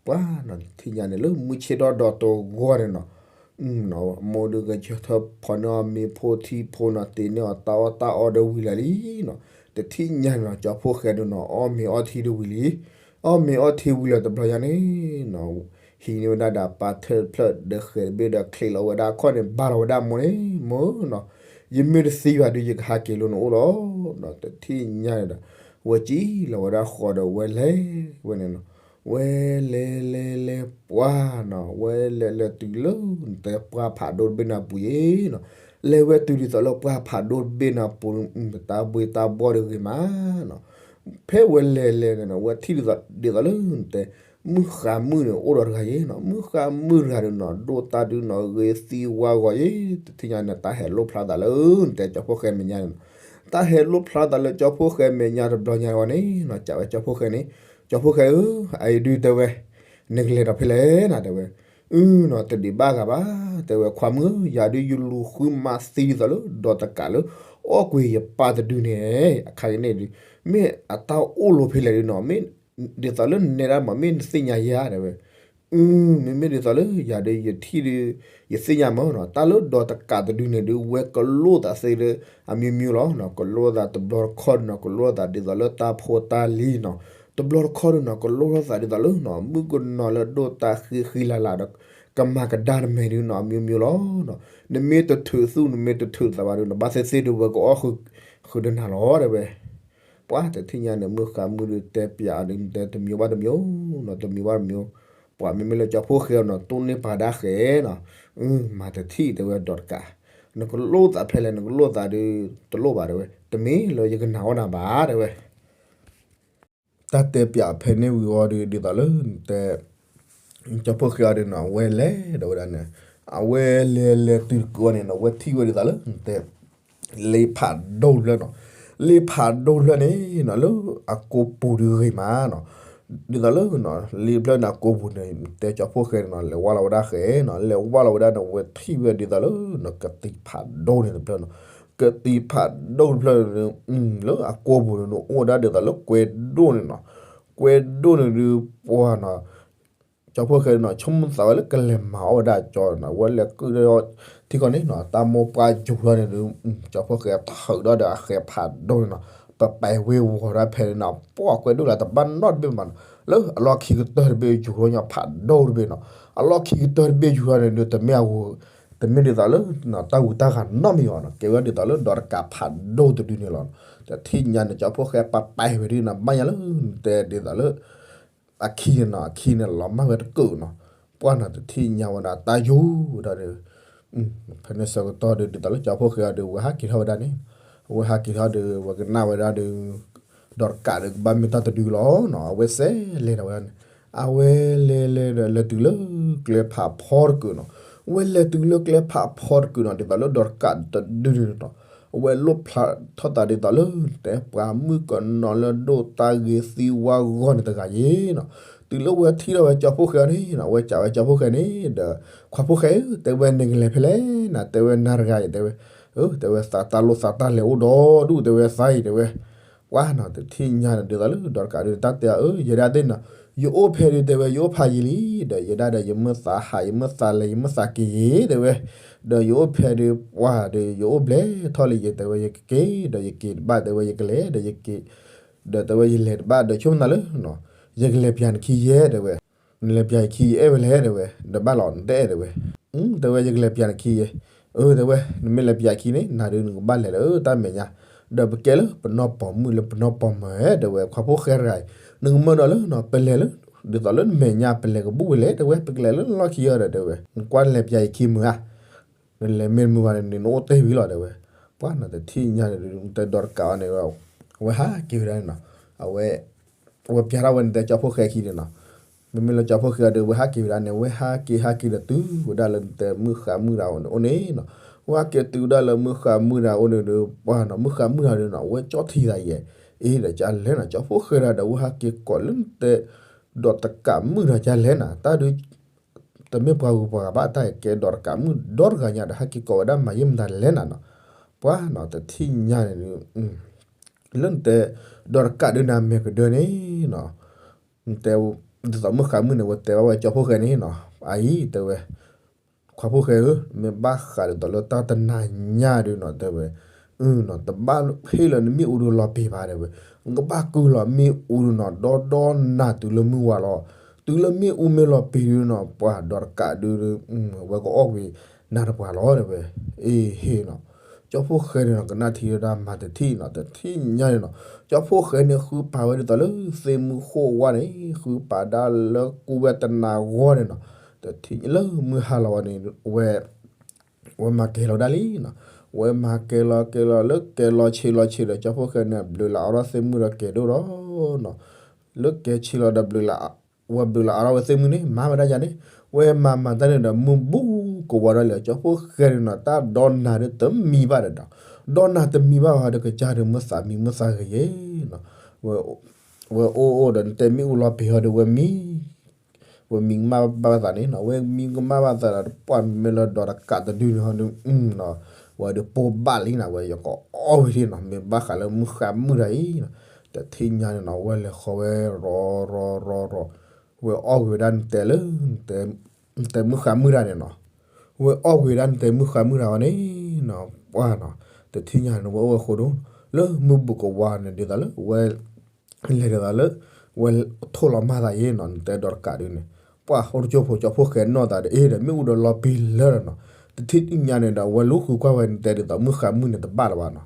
ပှၢ်နီၤ တထံၣ်ညါန့ၣ်လၢမုၢ်ဆ့ၣ်ထီၣ်ဒီးတဂီၢ်န့ၣ်နီၤ, အမိၢ်ဒုးကဆၢထၢၣ်ဖီၣ်န့ၢ်အီၤမ့ၤဖိထံဖိနီၤ တ့န့ၢ်အီၤတၢ်အီၣ်တၢ်အီဒီးဝံၤလၢာ်လံနီၤ, တထံၣ်ညါန့ၣ်နီၤ ကၠီဖီၣ်ဃဲဒုးနီၤ အီၣ်မ့ၤအီထံဒုးဝံၤလံ, အီၣ်မ့ၤအီထံဝံၤလီၤတဘျီညါန့ၣ်နီၤ ဟံးန့ၢ်ဝဲဒၣ်ဒီးပၢ်ထၢၣ်တဖျၢၣ်ဒီးဃဲတဘ့ၣ်ဒီးချံးလီၤဝဲဒၣ်အခီၣ်န့ၣ် ဘါလီၤဝဲဒၣ်အမိၢ်န့ၣ် မိၢ်နီၤ, ယမ့ၢ်တသံဘၣ်ဒုး ယကဟးက့ၤလၢနအိၣ်လီၤနီၤ, တထံၣ်ညါန့ၣ်ဒီး ဝဲစံၣ်လီၤဝဲဒၣ်ဃီဒီးဝဲလဲၤဝဲန့ၣ်နီၤ, ဝဲလဲၤလဲၤလဲၤပှၢ်နီၤ ဝဲလဲၤလဲၤတုၤလၢ နတဲပှၢ်ဖးဒိၣ်တဘ့ၣ်န့ၣ်အပူၤယ့ၣ်နီၤ, လဲၤဝဲတုၤဒ်သိးလၢပှၢ်ဖးဒိၣ်တဘ့ၣ်န့ၣ်အပူၤ တၢ်ဘှ့တၢ်ဘှီၣ်ဒီးဂ့ၤမးနီၤ, ဖဲဝဲလဲၤလဲၤန့ၣ်နီၤ ဝဲထံၣ်ဒ်သိးလၢနတဲ မုၣ်ဃါမုၣ်န့ၣ် အိၣ်ဒီးတဂၤယ့ၣ်နီၤ, မုၣ်ဃါမုၣ်တဂၤဒီးနီၤ ဒိၣ်တၢ်ဒုးနီၤ ဂ့ၤသံဝါဂီၤယ့ၣ်, တထံၣ်ညါန့ၣ် တၢ်ဟဲလိၣ်ဖျါသးလၢ နတဲကၠီဖီၣ်ဃဲမဲာ်ညါန့ၣ်နီၤ, တၢ်ဟဲလိၣ်ဖျါသးလၢကၠီဖီၣ်ဃဲမဲာ်ညါတဘျီညါဝဲန့ၣ်နီၤ ကးဝဲကၠီဖီၣ်ဃဲန့ၣ်, ကၠီဖီၣ်ဃဲဧၢ, အအံၤဒုးတဲဝဲ နကလဲၤဒီးဖဲလဲၣ်နၤတဲဝဲ, အုနီၤ တဒံးဘၣ်ဂၤဘၣ်, တဲဝဲခွါမုၣ်ဧၢ, ယၤဒုးယလူၤဃုမၤသံဒ်သိးလၢ ဒီးတကးလၢ အီၣ်ကွံာ်ယပၢ်တဒုန့ၣ်, အခါကန့ၣ်ဒုး မ့ၢ်အတၢ်အိၣ်လီၤဖဲလဲၣ်ဒုးနီၤ, မ့ၢ်ဒ်သိးလၢနနဲဒၣ်မး မ့ၢ်နသ့ၣ်ညါယၤတဲဝဲ, အု မ့မ့ၢ်ဒ်သိးလၢယၤဒုးယထံၣ်ဒုး ယသ့ၣ်ညါမးနီၤ, တၢ်လၢဒီးတကးတဒုန့ၣ်ဒုး ဝဲကလိၣ်သးသ့လၢ အမျိုးမျိုးလီၤနီၤ, ကလိၣ်သးတဘျီတခီၣ်ဒုးနီၤ ကလိၣ်သးဒ်သိးလၢတၢ်ဖိတၢ်လံၤနီၤ, တဘျီတခီၣ်ဒုးနီၤ ကလိၣ်ထီၣ်သးဒ်သိးလၢနီၤ မုၣ်ကနီၤလၢဒိၣ်တၢ်ဃံဃံလၤလၤဒီး ကမၤကဒါနမဲာ်ဒုးနီၤ အမျိုးမျိုးလီၤနီၤ, နမ့ၢ်တထုးသူၣ် နမ့ၢ်တထုးသးဘၣ်ဒုးနီၤ ဘၣ်သ့ၣ်သ့ၣ်ဒုးဝဲကအီၣ်ဃုာ်ဒီးနၤလီၤတဲဝဲ, ပှၤတထံၣ်ညါန့ၣ် မုၣ်ဃါမုၣ်ဒုးတဲပျးအီၤဒုး နတဲတမျိုးဘၣ်တမျိုးနီၤ တမျိုးဘၣ်တမျိုး, ပှၤမ့မ့ၢ်လၢကၠီဖီၣ်ဃဲအီၤနီၤ တိၢ်န့ၢ်ပာ်ဒၣ်ဃဲနီၤ, မၤတထံၣ်တဲဝဲဒီးတကး, နကလိၣ်သးဖဲလဲၣ် နကလိၣ်သးဒုး တလိၣ်ဘၣ်တဲဝဲ, တမ့ၢ်လၢယကနာ်အီၣ်နၤဘၣ်တဲဝဲ တၢ်တဲပျးဖဲန့ၣ်ဝံၤအီၤဒုး ဒ်သိးလၢနတဲ ကၠီဖီၣ်ဃဲအီၤဒုးနီၤ အဝဲလဲၤဒီးဝဲဒၣ်န့ၣ်, အဝဲလဲၤလဲၤတုၤတကုၤအီၤန့ၣ်နီၤ အဝဲထံၣ်ဝဲဒ်သိးလၢနတဲ လ့ဖးဒိၣ်တဖျၢၣ်နီၤ, လ့ဖးဒိၣ်တဖျၢၣ်န့ၣ်နီၤ လၢအကိာ်ပူၤဒုးဂ့ၤမးနီၤ, ဒ်သိးလၢ လ့ဖျၢၣ်န့ၣ်အကိာ်ပူၤန့ၣ် တဲကၠီဖီၣ်ဃဲန့ၣ်နီၤ လဲၤဝါလီၤဝဲဒၣ်ဃဲနီၤ လဲၤဝါလီၤဝဲဒၣ်န့ၣ် အဝဲထံၣ်ဝဲဒ်သိးလၢ ကသံၣ်ဖးဒိၣ်န့ၣ်တဖျၢၣ်နီၤ, ကသံၣ်ဖးဒိၣ်တဖျၢၣ်န့ၣ် လၢအကိာ်ပူၤန့ၣ် အိၣ်ဝဲဒၣ်ဒ်သိးလၢကွဲဒိၣ်န့ၣ်နီၤ, ကွဲဒိၣ်န့ၣ်ဒုးပှၤနီၤ, ကၠီဖီၣ်ဃဲနီၤ ဆိကမိၣ်သးဝဲလၢကလဲၤမၤအီၣ်ဝဲဒၣ်ကၠီနီၤ အဝဲလဲၤကုၣ်ထံကီၢ်န့ၣ်နီၤ တၢ်မိၢ်ပှၢ်ယူၤထီၣ်န့ၣ်ဒုး ကၠီဖီၣ်ဃဲထုးဒီးအဃဲဖးဒိၣ်န့ၣ်နီၤ ပပဲာ်ဝ့ၤဝီၤဒၣ်ဖဲန့ၣ်နီၤ ပှၤကွဲဒိၣ်လၢတဘၣ်နီတဘ့ၣ်မးနီၤ လၢအလီၢ်ခံကတၢၢ်တဘ့ၣ်ယူၤထီၣ်ညီဖးဒိၣ်တဘ့ၣ်နီၤ အလီၢ်ခံကတၢၢ်တဘ့ၣ်ယူၤထီၣ်န့ၣ်ဒုး တမ့ၢ်အဂီၤ တမ့ၢ်ဒ်သိးလၢ တၢ်ဝံတၢ်ဂၤနီတမံၤဘၣ်နီၤ, ကဲဝဲဒ်သိးလၢဒီးတကးဖးဒိၣ်တဒုန့ၣ်လီၤ. တထံၣ်ညါန့ၣ် ကၠီဖှိၣ်ဃဲပာ်ပာ်ဝဲဒ်နီၤ ဘၣ်ညါလၢ နတဲဒ်သိးလၢ အခံန့ၣ်နီၤ, အခံန့ၣ်လီၤမၢ်ဝဲတကုာ်နီၤ. ပှၢ်နီၤ တထံၣ်ညါဝဲဒၣ်တၢ်ယိာ်ဝဲဒၣ်ဒီး ဖဲန့ၣ်ဆၢကတီၢ်ဒီး ဒ်သိးလၢကၠီဖှိၣ်ဃဲအီၤဒီး ဝဲဟးက့ၤထီၣ်ဝဲဒၣ်န့ၣ်, အဝဲဟးက့ၤထီၣ်ဒီး ဝဲကနၣ်ဝဲဒၣ်ဒီး ဒီးတကးဒီး ကဘၣ်မ့ၢ်တၢ်တဒုလီၤနီၤ. အဝဲစဲးလဲၤဒၣ်ဝဲဒၣ်န့ၣ်, အဝဲလဲၤလဲၤဒီး လဲၤတုၤလၢကျဲဖးဖီတကုာ်နီၤ. ဝဲလဲၤတုၤလၢကျဲဖးဖီတကုာ်နီၤ, ဒ်သိးလၢဒီးတကးတဒုန့ၣ်နီၤ, အဝဲလိၣ်ဖျါထီၣ်သးဒ်သိးလၢ တဲပှၤမုၣ်ကနီၤလၢဒိၣ်တၢ်ဂ့ၤသံဝါဂီၢ်န့ၣ်တဂၤယ့ၤနီၤ. တုၤလၢဝဲထံၣ်ထီၣ်ဝဲကၠီဖှိၣ်ဃဲအီၤန့ၣ်နီၤ, ဝဲစံးဝဲကၠီဖှိၣ်ဃဲန့ၣ်ဒီး ခွါဖှိၣ်ဃဲဧၢ, တဲဝဲနကလဲၤဖဲလဲၣ်နၤ, တဲဝဲနၤတဂၤအံၤ တဲဝဲ, တဲဝဲသးတၢ်လိၣ်သးတၢ်လဲၤအိၣ်ဒီဒူၣ် တဲဝဲသးအံၤ တဲဝဲ, ပှၢ်နီၤ တထံၣ်ညါန့ၣ် ဒ်သိးလၢဒီးတကးဒုး တၢ်တဲအီၤ အၢ ယဲဒၣ်သ့ၣ်နီၤ, ယအိၣ်ဖဲဒုး တဲဝဲ ယအိၣ်ဖးယံာ်လံ, ဒီးယဲဒၣ်ဒီး ယမ့ၢ်သးဟး ယမ့ၢ်သးလဲၤ ယမ့ၢ်သးက့ၤယ့ၤ တဲဝဲ, ဒီးယအိၣ်ဖဲဒုး ပှၢ်ဒီး ယအိၣ်ဘျဲၣ်ထီၣ်လံယ့ၤ တဲဝဲ ယကက့ၤ ဒီးယက့ၤတဘၣ် တဲဝဲ ယကလဲၤ ဒီးယက့ၤ ဒီးတဲဝဲ ယလဲၤတဘၣ် ဒီးဆိကမိၣ်နၤလၢ ယကလဲၤပျးနခံယဲ တဲဝဲ, နလဲၤပျးယခံယအဲၣ်ဝဲလဲၣ် တဲဝဲ, ဒီးဘၣ်လီၤ နတအဲၣ် တဲဝဲ, တဲဝဲ ယကလဲၤပျးနခံယဲ, အၢ တဲဝဲ နမ့ၢ်လဲၤပျးခံန့ၣ် နၤဒုးနကဘၣ်လဲၤလၢတၢ်မဲာ်ညါ, ဒီးပကဲလၢပနီၢ်ပိာ်မုၣ်လၢပနီၢ်ပိာ်မၢၤ တဲဝဲ ခွါဖှိၣ်ဃဲတဂၤအံၤ, နကမၢဒီးလၢနီၤ ပလဲၤလၢ ဒ်သိးလၢနမဲာ်ညါ ပလဲၤကဘူၣ်ဝဲလဲၣ် တဲဝဲ ပကလဲၤလၢလီၢ်ခံအီၤဒီး တဲဝဲ နကွၢ်နလဲၤပျးယခံမုာ်ဧါ နလဲၤမ့ၢ်မုာ်ဘၣ်န့ၣ် နအိၣ်တ့ၢ်ဝံၤလီၤ တဲဝဲ, ပှၢ်နီၤ တထံၣ်ညါန့ၣ် တဲဒီးတကးအီၤန့ၣ် အဝဲဟးက့ၤဝဲဒၣ်န့ၣ်နီၤ, အဝဲ အဝဲပျးထီၣ်ဝဲနတဲကၠီဖှိၣ်ဃဲခံန့ၣ်နီၤ, မ့မ့ၢ်လၢကၠီဖှိၣ်ဃဲဒီး အဝဲဟးက့ၤဝဲဒၣ်န့ၣ် အဝဲဟးက့ၤဟးက့ၤဒီးတုၤဝဲဒၣ်လၢနတဲမုၣ်ဃါမုၣ်တဂၤအိၣ်န့ၣ်နီၤ, အဝဲဟးက့ၤတုၤဝဲဒၣ်လၢမုၣ်ဃါမုၣ်တဂၤအိၣ်န့ၣ်ဒီး ပှၢ်နီၤ မုၣ်ဃါမုၣ်တဂၤဒီးနီၤ အဝဲကၠီထံသးယဲ, အ့ဒီးကလဲၣ်နီၤ ကၠီဖှိၣ်ဃဲဒီး အဝဲဟးက့ၤကိးလၢနတဲ ဒီးတကးမုၣ်တဂၤကလဲၣ်နၤ တၢ်ဒုး တမ့ၢ်ပှၤဂုၤပှၤဂၤဘၣ် တၢ်ကဲဒီးတကးမုၣ်ဒီတဂၤညါဒီး ဟဲက့ၤကိးဝဲဒၣ်မၤယံာ်မတၤလဲၣ်နၤနီၤ, ပှၢ်နီၤ တထံၣ်ညါန့ၣ် လၢနတဲ ဒီးတကးဒုးနမဲာ်ကဒၢန့ၣ်နီၤ, နတဲ ဒ်သိးမုၣ်ဃါမုၣ်န့ၣ် အဝဲတဲဘၣ်ဝဲကၠီဖှိၣ်ဃဲန့ၣ်နီၤ, အအံၤ တဲဝဲ ခွါဖှိၣ်ဃဲဧၢ, မ့ၢ်ဘၣ်ဃးဒ်သိးလၢတၢ်တနၤညါဒုးနီၤ တဲဝဲ, တဘၣ်ဟ့ၣ်လၢနမ့ၣ်အူဒုးလီၤပံာ်ဘၣ် တဲဝဲ, နကဘၣ်ကုၢ်လီၤမ့ၣ်အူဒုးနီၤ ဒီဒီနၤတုၤလၢမုၢ်ဝါလီၤ, တုၤလၢမ့ၣ်အူမ့ၢ်လီၤပံာ်ဒုးနီၤ ပှၢ်ဒီးတကးဒုး ဝဲကအီၣ်ကွံာ်နၤတပှၤလီၤ တဲဝဲ, အ့ဟ့ၣ်နီၤ, ကၠီဖှိၣ်ဃဲန့ၣ်နီၤ ကနၣ်ထံဝဲဒၣ်မၤတထံၣ်နီၤ တထံၣ်ညါန့ၣ်နီၤ, ကၠီဖှိၣ်ဃဲန့ၣ် ဃုပာ်ဝဲဒ်သိးလၢသ့ၣ်မုၢ်ဃိၣ်ဝါန့ၣ် ဃုပာ်ဒၣ်လၢကူဝဲတနၤဂီၢ်န့ၣ်နီၤ, တထံၣ်လၢမုၢ်ဟါလီၤဝဲန့ၣ် ဝဲ ဝဲမၤကဲၤလီၤဒၣ်လံနီၤ, ဝဲမၤကဲၤလီၤကဲၤလီၤလၢကဲၤလီၤဆံးလီၤဆံးဒီး ကၠီဖှိၣ်ဃဲန့ၣ် ဘျုးလၢအါထီၣ်သ့ၣ်မုၢ်ဒီးကဲၤဒိၣ်ဒီးနီၤ, လၢကဲၤဆံးလီၤဒီးဘျုးလၢ ဝဲဘျုးလၢအါထီၣ်ဝဲသ့ၣ်မုၢ်န့ၣ် မၤဝဲဒၣ်ယၤန့ၣ်, ဝဲမၤမၤတၢ်န့ၣ်ဒီးမုၢ်ဘူးကဝီၤဒီးလၢ ကၠီဖှိၣ်ဃဲန့ၣ်နီၤ တၢ်ဒီနၤဒုးတမံဘၣ်ဒီးနီၤ, ဒီနၤတမံဘၣ်ဘၣ်ဒီးကစၢ်ဒုးမုၢ်သးမံမုၢ်သးဂ့ၤယဲနီၤ, ဝဲအိၣ်အိၣ်ဒီးနတဲမ့ၣ်အူလီၤပံာ်ဟီဒီး ဝဲမံ ဝဲမံကမၣ်ဘၣ်သးန့ၣ်နီၤ, ဝဲမံကမၣ်ဘၣ်သးဒီး ပှၢ်မ့ၢ်လၢဒီးတကးတဒုန့ၣ်ဟီဒုး ဝဲဒုးပိၢ်ဘၣ်လံနီၤ, ဝဲယကအီၣ်ဝဲဒၣ်နီၤ, မ့ၢ်ဘၣ်ဃးလၢမုၢ်ဃါမုၣ်တဂၤအံၤနီၤ, တထံၣ်ညါန့ၣ်နီၤ ဝဲလဲၤဃီဝဲရီရီရီရီ, ဝဲအီၣ်ကွံာ်ဝဲဒၣ်နတဲလၢ နတဲမုၢ်ဃါမုၣ်တဂၤန့ၣ်နီၤ, ဝဲအီၣ်ကွံာ်ဝဲဒၣ်နတဲမုၢ်ဃါမုၣ်တဂၤဝဲန့ၣ်နီၤ, ပှၢ်နီၤ, တထံၣ်ညါန့ၣ် ဝဲအိၣ်ဝဲဃိဒိၣ် လၢမုၢ်ဘူးကဝါန့ၣ် ဒ်သိးလၢဝဲ လဲၤဒ်သိးလၢ ဝဲထိၣ်လီၤမၢ်သးယဲနီၤ နတဲဒီးတကးဒုးန့ၣ်, ပှၢ်ဃိတကၠိဖိ ကၠီဖှိၣ်ဃဲနီၢ်သးဒီး အ့ဒီးမ့ၣ်အူဒီးလီၤပံာ်လၢဒီးနီၤ, တထံၣ်ညါန့ၣ်ဒီး ဝဲလူၤဃုကွၢ်ဝဲနတဲဒ်သိးမုၢ်ဃါမုၣ်န့ၣ်တဘၣ်လၢၤဘၣ်နီၤ,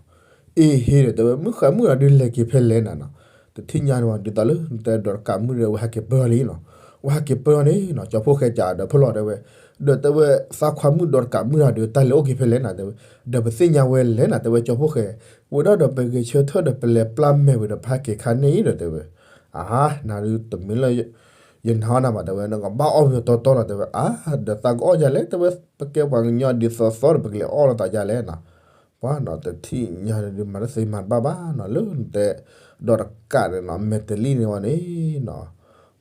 အ့ဟ့ၣ်ဒီး တဲဝဲမုၢ်ဃါမုၣ်ဒီးဒုးလဲၤက့ၤဖဲလဲၣ်နၤနီၤ, တထံၣ်ညါန့ၣ်ဝဲ ဒ်သိးလၢနတဲဒီးတကးမုၣ်ဒီး ဝဲဟးက့ၤပၢၢ်အီၤလံနီၤ, ဝဲဟးက့ၤပၢၢ်အီၤန့ၣ်နီၤ ကၠီဖှိၣ်ဃဲကးဒီးဖၢၣ်လီၤတဲဝဲ, ဒီးတဲဝဲ သးခွါမုၣ်ဒီးတကးမုၣ်တဂၤဒီး တၢ်လဲၤအိၣ်က့ၤဖဲလဲၣ်နၤ တဲဝဲ, ဒီးပသ့ၣ်ညါဝဲလဲၣ်နၤ တဲဝဲ ကၠီဖှိၣ်ဃဲ, ဝဲဒၣ်ဒီးပဂဲၤဆၢထၢၣ်ဒီးပလဲၤပျၢ်မဲာ်ဝံၤဒီး ပဟးက့ၤခါန့ၣ်ဒီးတဲဝဲ, အဟါ နၤဒုးတမ့ၢ်လၢ ယနာ်အီၣ်နၤဘၣ် တဲဝဲ, နကဘၣ်အီၣ်ဝံၤတီတီလီၤ တဲဝဲ, အါ ဒီးသးကအီၣ်ဒ်လဲၣ် တဲဝဲ, ပကဲပှၤကညီဒ်သိးသိးဒီး ပကလဲၤအီၣ်လိာ်သးဒ်လဲၣ်နီၤ, ပှၢ်နီၤ တထံၣ်ညါန့ၣ်ဒုးမၤတသ့မၤတဘၣ်ဘၣ်နီၤ လၢနတဲ ဒီးတကးန့ၣ်နီၤ မဲာ်တလံၣ်န့ၣ်ဝဲန့ၣ်နီၤ,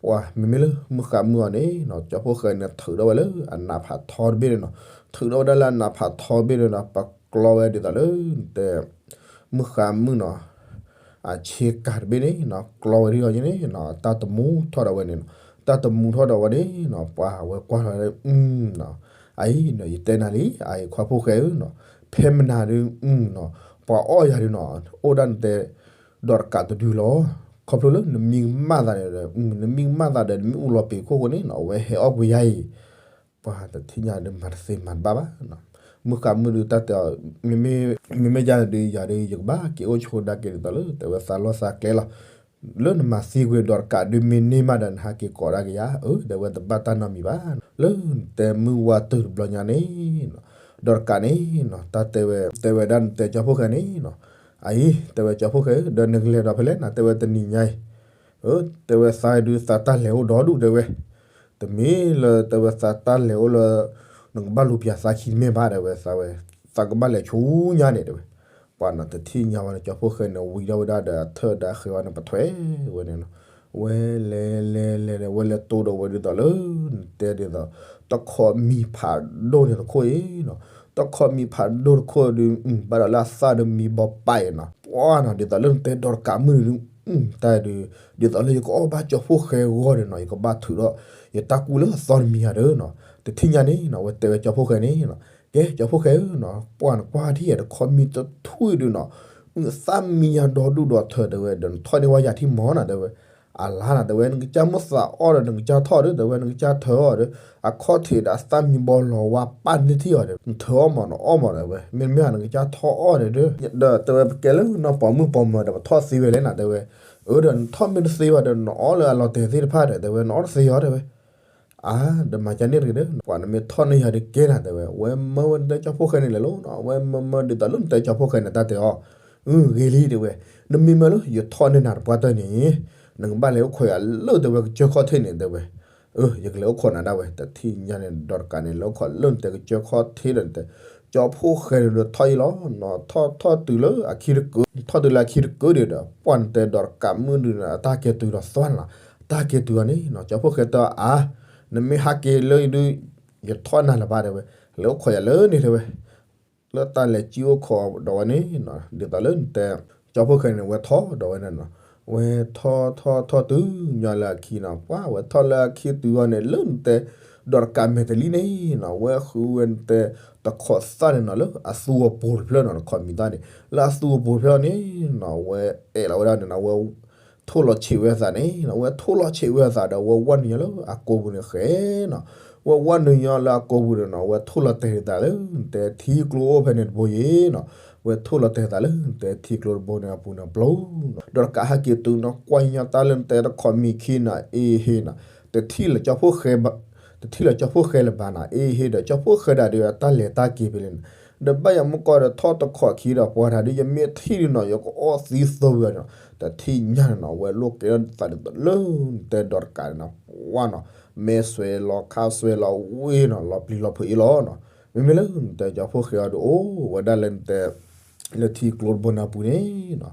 ပှၢ် မ့မ့ၢ်လၢမုၢ်ဃါမုၣ်အီၤန့ၣ်နီၤ ကၠီဖှိၣ်ဃဲန့ၣ် ထုးထီၣ်ဝဲလၢအနးဖးထီတဘ့ၣ်န့ၣ်နီၤ, ထုးထီၣ်ဝဲဒၣ်လၢအနးဖးထီတဘ့ၣ်န့ၣ်နီၤ ပကျီဝဲဒ်သိးလၢနတဲ မုၢ်ဃါမုၣ်နီၤ အဆ့ကၤတဘ့ၣ်န့ၣ်နီၤ ကျီဝဲဒ်အီၤန့ၣ်နီၤ တၢ်တမူထီၣ်ဒီးဝဲန့ၣ်နီၤ တၢ်တမူထီၣ်ဒီးဝဲန့ၣ်နီၤ ပှၤဝဲကွၢ်လီၤ အံၤနီၤ အံၤနီၤ ယတဲနၤလံ အံၤခွါဖိၣ်ဃဲဧၢနီၤ ဖဲမနၤဒုးနီၤ ပှၤအီၣ်ယၤဒုးနီၤ အိၣ်ဒၣ်နတဲ ဒီးတကးတဒုလီၤ ခီဖျိလၢနမံကမၣ်သးဒီး နမံကမၣ်သးဒီး နမ့ၣ်အူလီၤပံာ်ခိၣ်ဃိန့ၣ်နီၤ အဝဲဟဲအီၣ်ကွံာ်ယၤအံၤ ပှၢ်တထံၣ်ညါဒုးမၤတသ့မၤတဘၣ်ဘၣ်, မုၢ်ဃါမုၢ်ဒုးတၢ်တဲအီၤ, မ့မ့ၢ်ယၤဒုး ယၤဒုး ယကဘၣ်က့ၤအိၣ်ဆိးဒၣ်က့ၤဒ်သိးလၢတဲဝဲသးလီၢ်သးကျဲလီၤ, လၢနမၤသံကွံာ်ဒီးတကးဒုးမ့ၢ်န့ၢ်မးဒီး နဟးက့ၤကိးဒၣ်က့ၤယၤ, အၢ တဲဝဲတဘၣ်တၢ်နီတမံၤဘၣ်, လၢနတဲမုၢ်ဝါတုၤတဘျီညါန့ၣ် ဒီးတကးန့ၣ် တၢ်တဲဝဲ တဲဝဲဒၣ်နတဲကၠီဖိၣ်ဃဲန့ၣ်, အအံၤ တဲဝဲကၠီဖိၣ်ဃဲဧၢ ဒီးနကလဲၤဒီးဖဲလဲၣ်နၤ တဲဝဲတနံၤညါအံၤ, အၢ တဲဝဲသးဒုးသးတၢ်လဲၤအိၣ်ဒီဒူၣ်တဲဝဲ, တမ့ၢ်လၢတဲဝဲသးတၢ်လဲၤအိၣ်လၢ နကဘၣ်လူၤပၠးသးခံတမ့ၢ်ဘၣ်တဲဝဲသးဝဲ, သးကဘၣ်လဲၤဆူညါန့ၣ်တဲဝဲ, ပှၢ်နီၤ တထံၣ်ညါဝဲန့ၣ် ကၠီဖိၣ်ဃဲန့ၣ် ဝံၤဒီးဝဲဒၣ်ဒီးအထၢၣ်ဒီးအဃဲၤဝဲန့ၣ် ပထွဲဝဲန့ၣ်နီၤ, ဝဲလဲၤလဲၤလဲၤဒီး ဝဲလဲၤတိၢ်ဒီးဝဲဒ်သိးလၢ နတဲဒ်သိး တခီမံၤဖးဒိၣ်န့ၣ်တခိၣ်အံၤနီၤ, တခီမံၤဖးဒိၣ်တခိၣ်ဒုး ဘၣ်ဒီးလၢအသၣ်ဒီးမံၤဘီပာ်အံၤနီၤ, ပှၢ်နီၤ ဒ်သိးလၢနတဲဒီးတကးမုၢ်ဒုး တၢ်ဒုး ဒ်သိးလၢယကအီၣ်ဘၣ်ကၠီဖိၣ်ဃဲဂီၢ်န့ၣ်နီၤ ယကဘၣ်ထုးဒီး ယတၢ်ကူၣ်လၢအသီတမံၤဧါဒီးနီၤ, တထံၣ်ညါန့ၣ်နီၤ ဝဲတဲဝဲကၠီဖိၣ်ဃဲန့ၣ်နီၤ, ကဲကၠီဖိၣ်ဃဲဧၢနီၤ ပှၢ်နကွၢ်ထံၣ်ယၤတခီမံၤတထွံၣ်ဒုးနီၤ, သၣ်မံၤညါဒီဒူၣ်ဒီးထၢၣ်တဲဝဲ ဒီးနထီၣ်န့ၢ်ဝဲယၤထံၣ်မီၤနီၤတဲဝဲ, အလါနီၤတဲဝဲ နကစၢ်မ့ၢ်သးအီၣ်ဒီး နကစၢ်ထီၣ်ဒီး တဲဝဲ နကစၢ်ထၢအီၣ်ဒီး အခီၣ်ထံးဒီးအသၣ်မံၤဘီလီၤဝါပာ်န့ၢ်ထံၣ်အီၤဒီး နထၢအီၣ်မးနီၤ အီၣ်မးတဲဝဲ မ့တမ့ၢ် နကစၢ်ထီၣ်အီၣ်ဒီး ဒီးတဲဝဲပကဲလၢနီၢ်ပိာ်မုၣ်ပိာ်မၢၤဒီး ပထီၣ်သ့ဝဲလဲၣ်နီၤတဲဝဲ, အၢ ဒီးနထီၣ်မ့ၢ်တသ့ဘၣ်ဒီး နအီၣ်လၢအလီၤတဲာ်သ့ၣ်တဖၣ်ဒီး တဲဝဲ နအီၣ်တသ့အီၤတဲဝဲ အါ ဒီးမၤကန့ၢ်တဂ့ၤဒီး ပှၤနမ့ၢ်ထီၣ်န့ၢ်ယၤဒုးကဲနၤတဲဝဲ, ဝဲမၢဝဲနတဲကၠီဖိၣ်ဃဲန့ၣ်လဲၤလီၤနီၤ, ဝဲမၢမၢဒ်သိးလၢနတဲကၠီဖိၣ်ဃဲန့ၣ် တၢ်တဲအီၤ, အု ဂ့ၤလံတဲဝဲ, နမ့ၢ်မၢလၢယထီၣ်န့ၢ်နၤတပှၢ်တၢၢ်န့ၣ် နကဘၣ်လဲၤအိၣ်ခိးယၤလၢတဲဝဲကစၢၢ်ခီၣ်ထံးန့ၣ်တဲဝဲ, အၢ ယကလဲၤအိၣ်ခိးနၤဒၣ်ဝဲ, တထံၣ်ညါန့ၣ် ဒီးတကးန့ၣ် လဲၤအိၣ်ခိးလၢနတဲကစၢၢ်ခီၣ်ထံးဒီးနတဲ, ကၠီဖိၣ်ဃဲန့ၣ်ဒီးထီၣ်အံၤလီၤ, ထီၣ်ထီၣ်တုၤလၢအခံတကၢ, ထီၣ်တုၤလၢအခံတကၢဒံးဒီး ပှၢ်နတဲဒီးတကးမုၢ်ဒုးန့ၣ် အတၢ်ကဲၤတုၤဒီးသွါနၤ, တၢ်ကဲၤတုၤအီၤန့ၣ်နီၤ ကၠီဖိၣ်ဃဲတဲအါ, နမ့ၢ်ဟးက့ၤလၢဒုး ယထီၣ်နၤလၢၤဘၣ်တဲဝဲ, လဲၤအိၣ်ခိးယၤလၢန့ၣ်တဲဝဲ လၢတၢ်လဲၤကံၣ်အိၣ်ခိးဒီးဝဲန့ၣ်နီၤ ဒ်သိးလၢနတဲ, ကၠီဖိၣ်ဃဲန့ၣ် ဝဲထီၣ်ဒီးဝဲန့ၣ်နီၤ, ဝဲထီၣ်ထီၣ်ထီၣ်တုၤညီလၢအခံနီၤ, ပှၢ်ဝဲထီၣ်လၢအခံတုၤအီၤန့ၣ် လၢနတဲ, ဒီးတကးမဲာ်တလံန့ၣ်နီၤ ဝဲဃုဝဲနတဲ, တခီသၣ်န့ၣ်နီၤ လၢအသူအပူၤတဖျၢၣ်နီၤ တခီမံၤသၣ်န့ၣ် လၢအသူအပူၤတဖျၢၣ်န့ၣ်နီၤ ဝဲအဲၣ်လီၤဝဲဒၣ်န့ၣ်နီၤ ဝဲ ထိၣ်လီၤဆံးဝဲအသးန့ၣ်နီၤ ဝဲထိၣ်လီၤဆံးဝဲအသးဒီး ဝဲဝဲနုာ်ညီလၢအကိာ်ပူၤန့ၣ်ဃဲနီၤ, ဝဲဝဲနုာ်ညီလၢအကိာ်ပူၤန့ၣ်နီၤ ဝဲထိၣ်လီၤတဲာ်သးလၢနတဲထံကျိအိၣ်ဖဲန့ၣ်တဘိယ့ၣ်နီၤ, ဝဲထိၣ်လီၤတဲာ်သးလၢနတဲထံကျိတဘိန့ၣ်အပူၤန့ၣ်ပျိနီၤ, ဒီးတကးဟဲက့ၤတုၤနီၤ ကွၢ်ညီတၢ်လၢနတဲတခီမံၤခံနီၤ အ့ဟ့နီၤ, တထံၣ်လၢကၠီဖိၣ်ဃဲ တထံၣ်လၢကၠီဖိၣ်ဃဲလၢၤဘၣ်နီၤ အ့ဟ့ဒီး ကၠီဖိၣ်ဃဲဒၣ်ဒီးအတၢ်လဲၤတၢ်က့ၤဖဲလဲၣ်နီၤ, ဒီးဘၣ်ယၤမုၢ်ကီၢ်ဒီးထီၣ်တခီခံဒီး ပှၤတၢ်ဒုးယမ့ၢ်ထံၣ်ဒုးနီၤ ယကအီၣ်သံသိဝံၤအီၤနီၤ, တထံၣ်ညါန့ၣ်နီၤ ဝဲလိၣ်ကဲထီၣ်သးဒ်သိးလၢနတဲဒီးတကးန့ၣ်နီၤ ပှၢ်နီၤ, မဲာ်ဆွဲလီၤခါဆွဲလီၤဝ့ၢ်နီၤ လီၤပျံၤလီၤဖုးအ့ၣ်လီၤနီၤ, မ့မ့ၢ်လၢနတဲကၠီဖိၣ်ဃဲအီၤဒုးအိၣ်ဝဲဒၣ်လၢနတဲ လၢထံကျိတဘိန့ၣ်အပူၤန့ၣ်နီၤ,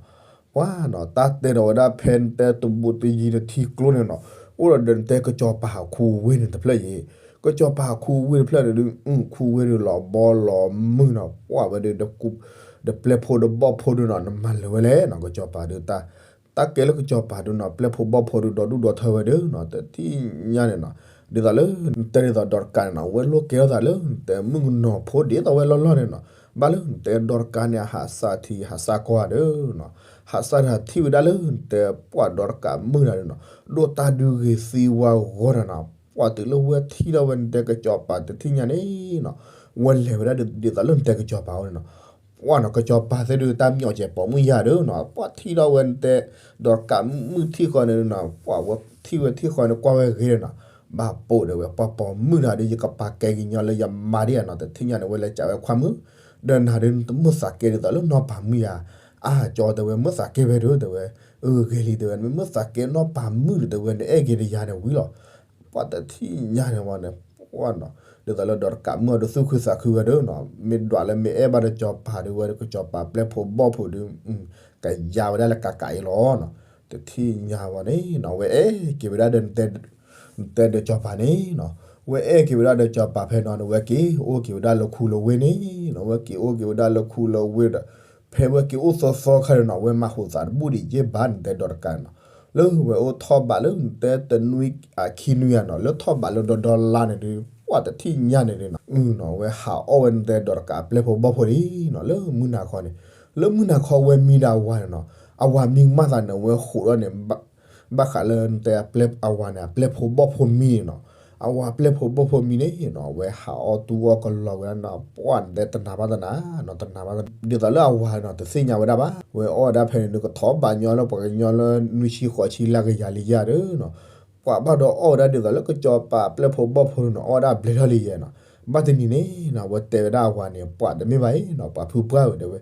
ပှၢ်နီၤ တၢ်တဲဒီးဝဲဒၣ်ဖဲနတဲတဘူးတယံၤလၢထံကျိန့ၣ်နီၤ, အိၣ်ဒီးဒီးနတဲကစီၤပၤခူဝ့ၢ်န့ၣ်တဖျၢၣ်ယ့ၣ်, ကစီၤပၤခူဝ့ၢ်တဖျၢၣ်န့ၣ်ဒုး ခူဝ့ၢ်ဒုးလီၤဘီလီၤမုၢ်နီၤ ပှၢ်ဝဲဒုး ဒီးပျဲၢ်ဖိဒီးဘီၣ်ဖိဒုးနီၤ နမၤလၢၤဝဲလဲၣ်နီၤ ကစီၤပၤဒုးတၢ် တၢ်ကဲလၢကစီၤပၤဒုးနီၤ ပျဲၢ်ဖိဘီၣ်ဖိဒုးဒီဒူၣ်ဒီထၢဝဲဒုးနီၤ တထံၣ်ညါန့ၣ်နီၤ, ဒ်သိးလၢ နတဲဒ်သိးဒီးတကးန့ၣ်နီၤ ဝဲလိၣ်ကဲထီၣ်သးလၢနတဲမုၣ်ကနီၤဖိဒ်သိးဝဲလီၢ်လီၢ်န့ၣ်နီၤ, ဘၣ်လၢနတဲဒီးတကးန့ၣ် အဟးစၢ်ထံဟးစၢ်ကီၢ်ဧါဒုးနီၤ, ဟးစၢ်တၢ်ထံၣ်ဝဲဒၣ်လၢနတဲပှၢ်ဒီးတကးမုၣ်တၢ်ဒုးနီၤ, ဒိၣ်တၢ်ဒုးဂ့ၤသံဝါဂီၢ်ဒီးနီၤ, ပှၢ်တုၤလၢဝဲထံၣ်ထီၣ်ဝဲနတဲကစီၤပၤတထံၣ်ညါန့ၣ်နီၤ, ဝဲလဲၤဝဲဒၣ်ဒ်သိးလၢနတဲကစီၤပၤအီၤန့ၣ်နီၤ ပှၢ်နီၤ ကစီၤပၤသ့ၣ်ဒုးတၢ်မံအီၣ်စဲးပိာ်မုၣ်ယၤဒုးနီၤ, ပှၢ်ထံၣ်ထီၣ်ဝဲနတဲ ဒီးတကးမုၣ်ထံၣ်ဃီန့ၣ်နီၤ, ပှၢ်ဝဲထံၣ်ဝဲထံၣ်ဃီန့ၣ် ကွၢ်ဝဲဂ့ၤဒီးနီၤ, ဘၣ်ပိာ်ဒီးဝဲ ပှၢ်ပိာ်မုၣ်တၢ်ဒုး ယကပာ်ကဲကညီလၢယမါဒ်ယၤနီၤ, တထံၣ်ညါန့ၣ် ဝဲလဲၤကးဝဲခွါမုၣ်, ဒီးနၤဒုး နတမ့ၢ်သးကဲဒ်သိးလၢနီၢ်ပၤမုၣ်ယၤ, အါကၠီတဲဝဲ မ့ၢ်သးကဲဖဲဒုးတဲဝဲ, အဂ့ၤလံတဲဝဲ နမ့ၢ်သးကဲနီၢ်ပၤမုၣ်ဒီးတဲဝဲ နအဲၣ်က့ၤဒီးယၤန့ၣ်ဝံၤလီၤ ပှၢ်တထံၣ်ညါန့ၣ်ဝဲန့ၣ် ပှၢ်နီၤ, ဒ်သိးလၢဒီးတကးမုၣ်အီၤဒုးသူၣ်ခုသးခုဝဲဒုးနီၤ, မ့ၢ်ဒွးလၢမ့ၢ်အဲၣ်ဘၣ်ဒီးကစီၤပၤဒုးဝဲ ကစီၤပၤပျဲၢ်ဖိဘီၣ်ဖိဒုး, ကယါဝဲဒၣ်လၢကးကးအံၤလီၤနီၤ, တထံၣ်ညါဝဲန့ၣ်နီၤ, ဝဲအဲၣ်က့ၤဝဲဒၣ်ဒီး နတဲဒီးကစီၤပၤန့ၣ်နီၤ, ဝဲအဲၣ်က့ၤဝဲဒၣ်ဒီးကစီၤပၤဖဲနီၤန့ၣ် ဝဲက့ၤအိၣ်က့ၤဝဲဒၣ်လၢခူလၢဝ့ၢ်န့ၣ်နီၤ, ဝဲက့ၤအိၣ်က့ၤဝဲဒၣ်လၢခူလၢဝ့ၢ်ဒီး ဖဲဝဲက့ၤအိၣ်သီသီခါန့ၣ်နီၤ, ဝဲမၤဟူးသးတဘူၣ်ဒံးယဲၢ်ဘၣ် နတဲဒီးတကးန့ၣ်နီၤ, လၢဝဲအိၣ်ထီၣ်ဘးလၢနတဲတနွံအခံနွံဧါနီၤ, လၢထီၣ်ဘးလၢဒီဒီလါန့ၣ်ဒုး ပှၢ်တထံၣ်ညါန့ၣ်ဒုးနီၤ, အုနီၤ, ဝဲဟးအီၣ်ဝဲနတဲဒီးတကးအပျဲၢ်ဖိဘီၣ်ဖိဒံးနီၤ, လၢမုၢ်နၤခီန့ၣ်, လၢမုၢ်နၤခီဝဲမံဒီးအဝၤန့ၣ်နီၤ, အဝၤမံကမၣ်သးန့ၣ် ဝဲဟူးထီၣ်န့ၣ် ဘၣ်ဃးလၢနတဲအဝၤန့ၣ် အပျဲၢ်ဖိဘီၣ်ဖိမံန့ၣ်နီၤ, အဝၤပျဲၢ်ဖိဘီၣ်ဖိမံၤန့ၣ်နီၤ အဝဲဟးအီၣ်တူၢ်အီၣ်ကလီၤဝဲဒၣ်နီၤ ပှၢ်နတဲတနာ်ဘၣ်တနာ်နီၤ တနာ်ဘၣ်တနာ် ဒ်သိးလၢအဝၤနီၤ တသ့ၣ်ညါဝဲဒၣ်ဘၣ် ဝဲအီၣ်ဝဲဒၣ်ဖဲန့ၣ်ဒုး ကထီၣ်ဘၣ်ညီလၢပှၤကညီလၢနွံဆံဃိးဆံလၢကယၤလံယၤဒီးနီၤ ပှၤဘၣ်ဒီးအီၣ်ဝဲဒၣ်ဒ်သိးလၢကစီၤပၤပျဲၢ်ဖိဘီၣ်ဖိန့ၣ်နီၤ အီၣ်ဝဲဒၣ်ဘျဲၣ်ထီၣ်လံယဲနီၤ ဘၣ်တနံၤန့ၣ်နီၤ အဝဲတဲဝဲဒၣ်အဝၤန့ၣ် ပှၢ်တမ့ၢ်ဘၣ်အံၤနီၤ ပှၤဖုပှၢ်ဧၢ တဲဝဲ